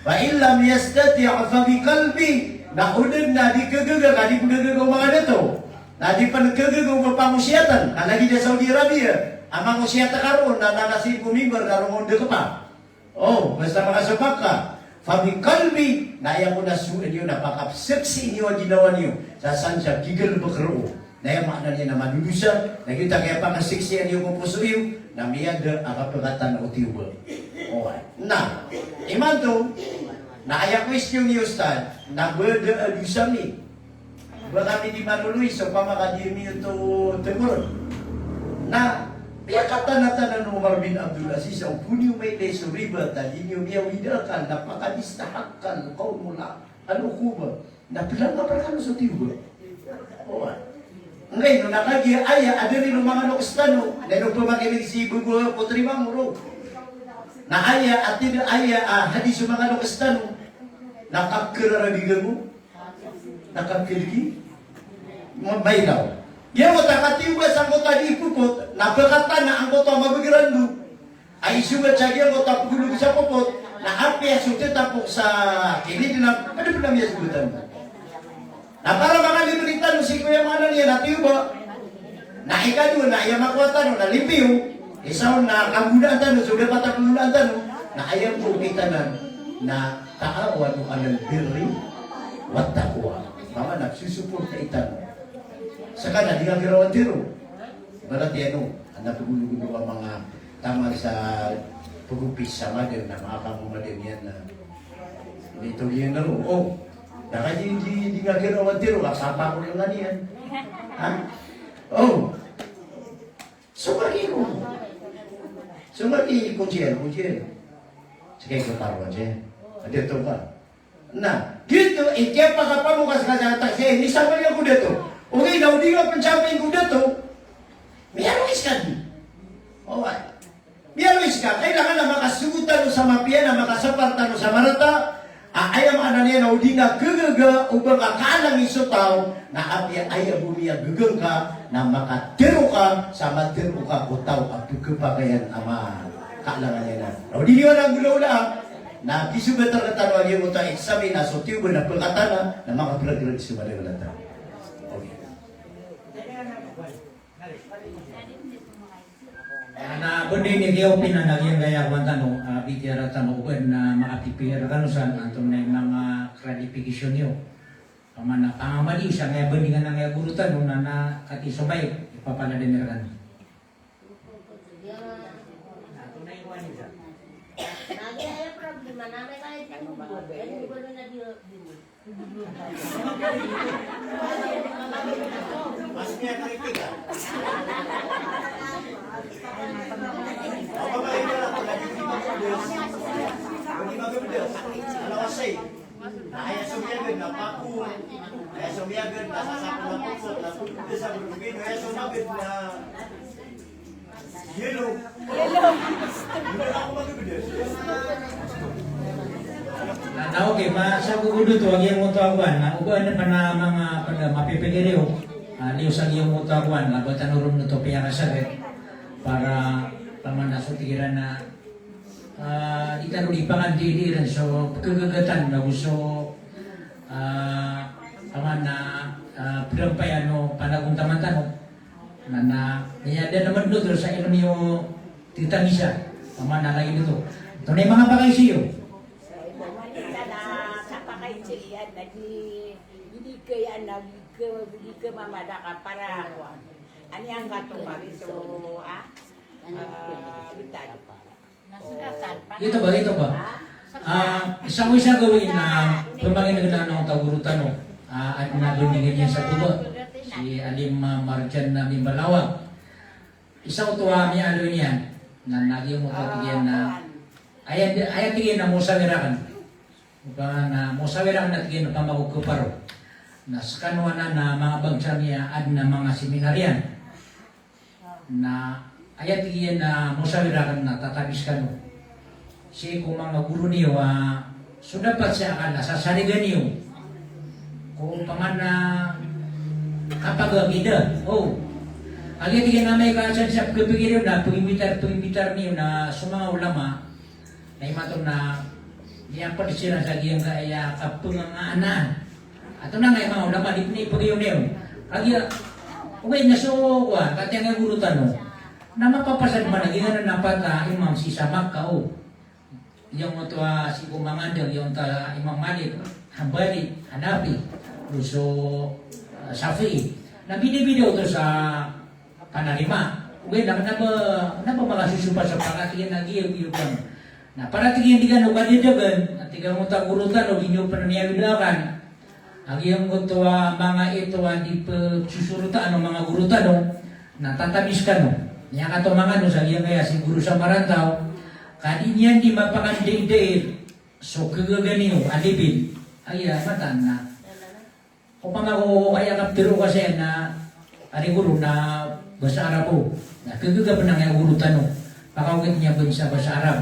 Fa in lam yastati' fa biqalbi, na o da dn a di kagaga, ka di pgaga o manga dato. Na di pn kagaga o mapangosiyatan, ka lagid a Saudi Arabia, a mangosiyat ka roo, na, na, na sii ko mimbar, na roo on da kpa. O, basta makasopak ka. Fa biqalbi, na aya kon a sowaan iyo na pakapsaksian iyo a ginawa niyo sa san sa gigalbk roo. Na aya maana niyan na madodosa, na giyoto a kiyapakasaksian iyo ko poso iyo, na miyada a kapkatan o tiyoba. O, na, imanto, na aya question iyo, Ustadh, na ba da a dosa mi Ba kami di maloloy sa opama ka di niyo oto tegoron. Na, piyakatanatanan o Umar bin Abdul Aziz a o bo niyo mailay so riba ta di niyo miyawida akal, na faqad istahaqqal qawmul uqubah. Na plangap rkano so tiyoba. Oway. Nggaino na kagiya aya a da ron o manga loks tano, na ino pamakinig si Bubu Putri Mangoro. Na aya a tida aya a hadis o manga loks tano, na kakerara di gago. Na kakelgi. Ma-, mailaw. Giyangkoto a katiyoba sangkoto a di popot, na pkatana angkoto a mabagr a ndo. Ay sogat sa giyangkoto a pgolog sa popot, na apiya so tatapok sa kilid na pd pn a miyasogatan. Na para makalibre tano sii ko aya maana niyan a tiyoba. Na ikadowa na aya makowa tano na lipiyo, isa on na kagodaan tano, so dapat a kagodaan tano, na aya bo kitanan na ta'awanu 'alal birri wat taqwa. Maana na sosoportai tano. Ska na di nga girawan tiro. Ibarat iyan o, adn a pagologolog a manga taman sa pagopis sa madn na manga kamo madn iyan na. Ito iyan na ro. O, da ka di, di, di nga girawan tiro, ka sapa ko iyan na niyan. Ha? O. So magi ko. So magi ko, kuncian, kuncian. Sige ko, paro aja. Adi to ba? Na, giyoto i kiyapakapamokas ka sa taksi, eh, misapal ka ko dato. Ogaid na o di ka pn sapalin ko dato, miyaloy ska di. Oway. Miyaloy ska, kailangan na makasogo tano sa mapiya, na makasapar tano sa marata. A, aya maana niyan na o di na khagaga o ba nga kaalangi so taw, na apiya aya bo miyagaga ngka, na makatharo ka sa matharo ka ko taw a pkhapakay iyan a ma-, kaalangan iyan na. Na o di niyo na golaola, na pisogat rktano a giyoto a exam na so tiyoba na pkatana, na makapragrag so madagalata. Okay. Na bandi niyo kiyaopina na giyangkaya kowan tano, ah, B T R tano, ogaid na makapipir kano san, antonaa i manga clarification iyo. Pman a pangamadi sangkaya bandingan angkaya goro tano na, na katii so mike, ipapalad ami rkano. Na aya so miyagad na papo, aya so miyagad na sasapol a papo, na pagod sa pagod, aya so magad na yelo. Yelo. Na, na, okay, ma, sa gogodo to, a giyangkoto a kowan, na, oba na pn a manga pd a mapipikir iyo, a, liyo sa giyangkoto a kowan, na ba tano ron oto piyakasakit, para pman a so tig iran na Ah, di tano di pangandidi ran so pkhagagatan ago so, ah, pman a, ah, pdampayan o panagontaman tano. Na, na, miyada naman oto sa ilmi o titangisa. Pman a lagid oto. Antonaa i manga pakaiza iyo? Sa ito man, isa na sa pakaiza iyan na di, di kaya na di ka, di ka mamada ka para ako. Ani ang gato pa rin so, ah, ah, bintana. Giyoto ba, giyoto ba? Ah, isa ko isa gawii na pmanginegn anan o goro tano. Ah, adn a bandingan iyan sa baba. Si Alim, ah, Marjan na Mimbalawa. Isa oto a miyaaloy niyan. Na lagid oto a tig iyan na, aya, aya tig iyan na mosawir akn. Opama na mosawir akn a tig iyan opama ko khaparo. Na skano anan a manga bangsa niyan a adn a manga seminar iyan. Na aya tig iyan a mosawir akn na tatabis kano sii ko manga goro niyo a so dapat sa akal a sasarigan iyo ko opama na kapagagida. O. Aya tig iyan a amay ka sa, sa pkhapikir iyo na pagimbitar, pagimbitar niyo na so manga ulama. Na imanto na miyapd siran sa giyangkaya kapangangaanaan. Antonaa i manga ulama di pn ipagiyonayon. Kagiya, ogaid na so, wa, katii angkaya goro tano. Na mapapasad man a giyanan a pat a imam sii sa Makkah, o. Giyangkoto a sii ko manga ndng, giyangkoto a Imam Malik, Hanbali, Hanafi, ago so, ah, Shafi'i. Na bidabida oto sa panarima. Ogaid na kna ba, kna ba makasosopa sa pakatig iyan a giya, giya pn. Na para tig iyan di kano kadadagan, a tig angkoto a goro tano, di niyo pn miyabidaan. A giyangkoto a manga ito a di psosorotaan o manga goro tano, na tatabis kano. Miyakatoman kano sa giyangkaya siguro sa marantaw, ka di niyan di mapakandaidair so khagaga niyo a level. Aya mataan na. Opama ko aya kaptharo ka saya na, ari guro, na basa Arab o. Na khagaga pn angkaya goro tano. Pakaokit niyan pn sa basa Arab.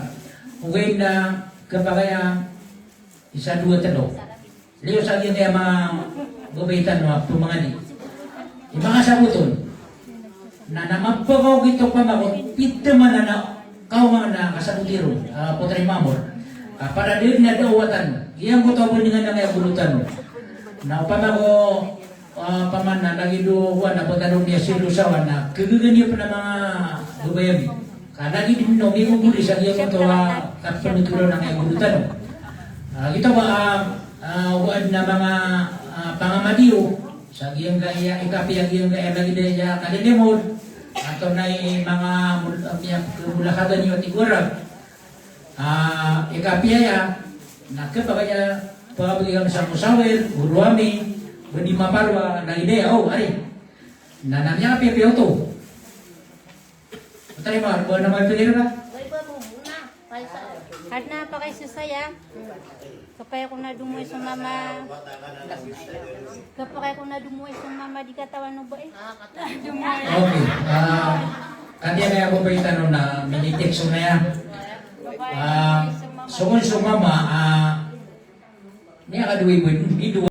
Ogaid na khapakay a isa, dowa, tlo. Liyo sa giyangkaya manga babay tano a pmangadi. I manga sabot on. Na, na mapakaokit opama ko pitharo man a na kaoma na kasaboti ron, ah, Potri Mamor. Ah, para di na dawatan. Giyangkoto a bandingan angkaya goro tano. Na opama ko, ah, opama na lagid o, wa, na ba tano miyasilo sa, wa, na khagaga niyo pn a manga babay ami. Ka lagid o miyagogori sa giyangkoto a kapnotoran angkaya goro tano. Ah, giyoto ba, ah, ah, wa, na manga, ah, pangamadi iyo. Sa giyangkaya ikapiya, giyangkaya lagid aya kalilimod. Antonaa i manga mul-, ah, miyamulahada niyo a tig o Arab. Ah, ikapiya aya, na khapakay a pabgi kami sa mosawir, goro ami, ba di maparo a lagid aya, o, ari. Na, na miyakapiyapiya oto. Tarimaa, ba na mapilira ka? Adn a pakaiza saya. Kapakay ko na domoy so mama. Kapakay ko na domoy so mama, di katawan o ba eh. Okay. Ah, katii aya ko paitan on na minitext on aya. Ah, so kon so mama, ah, miyakadowa i bo, i dowa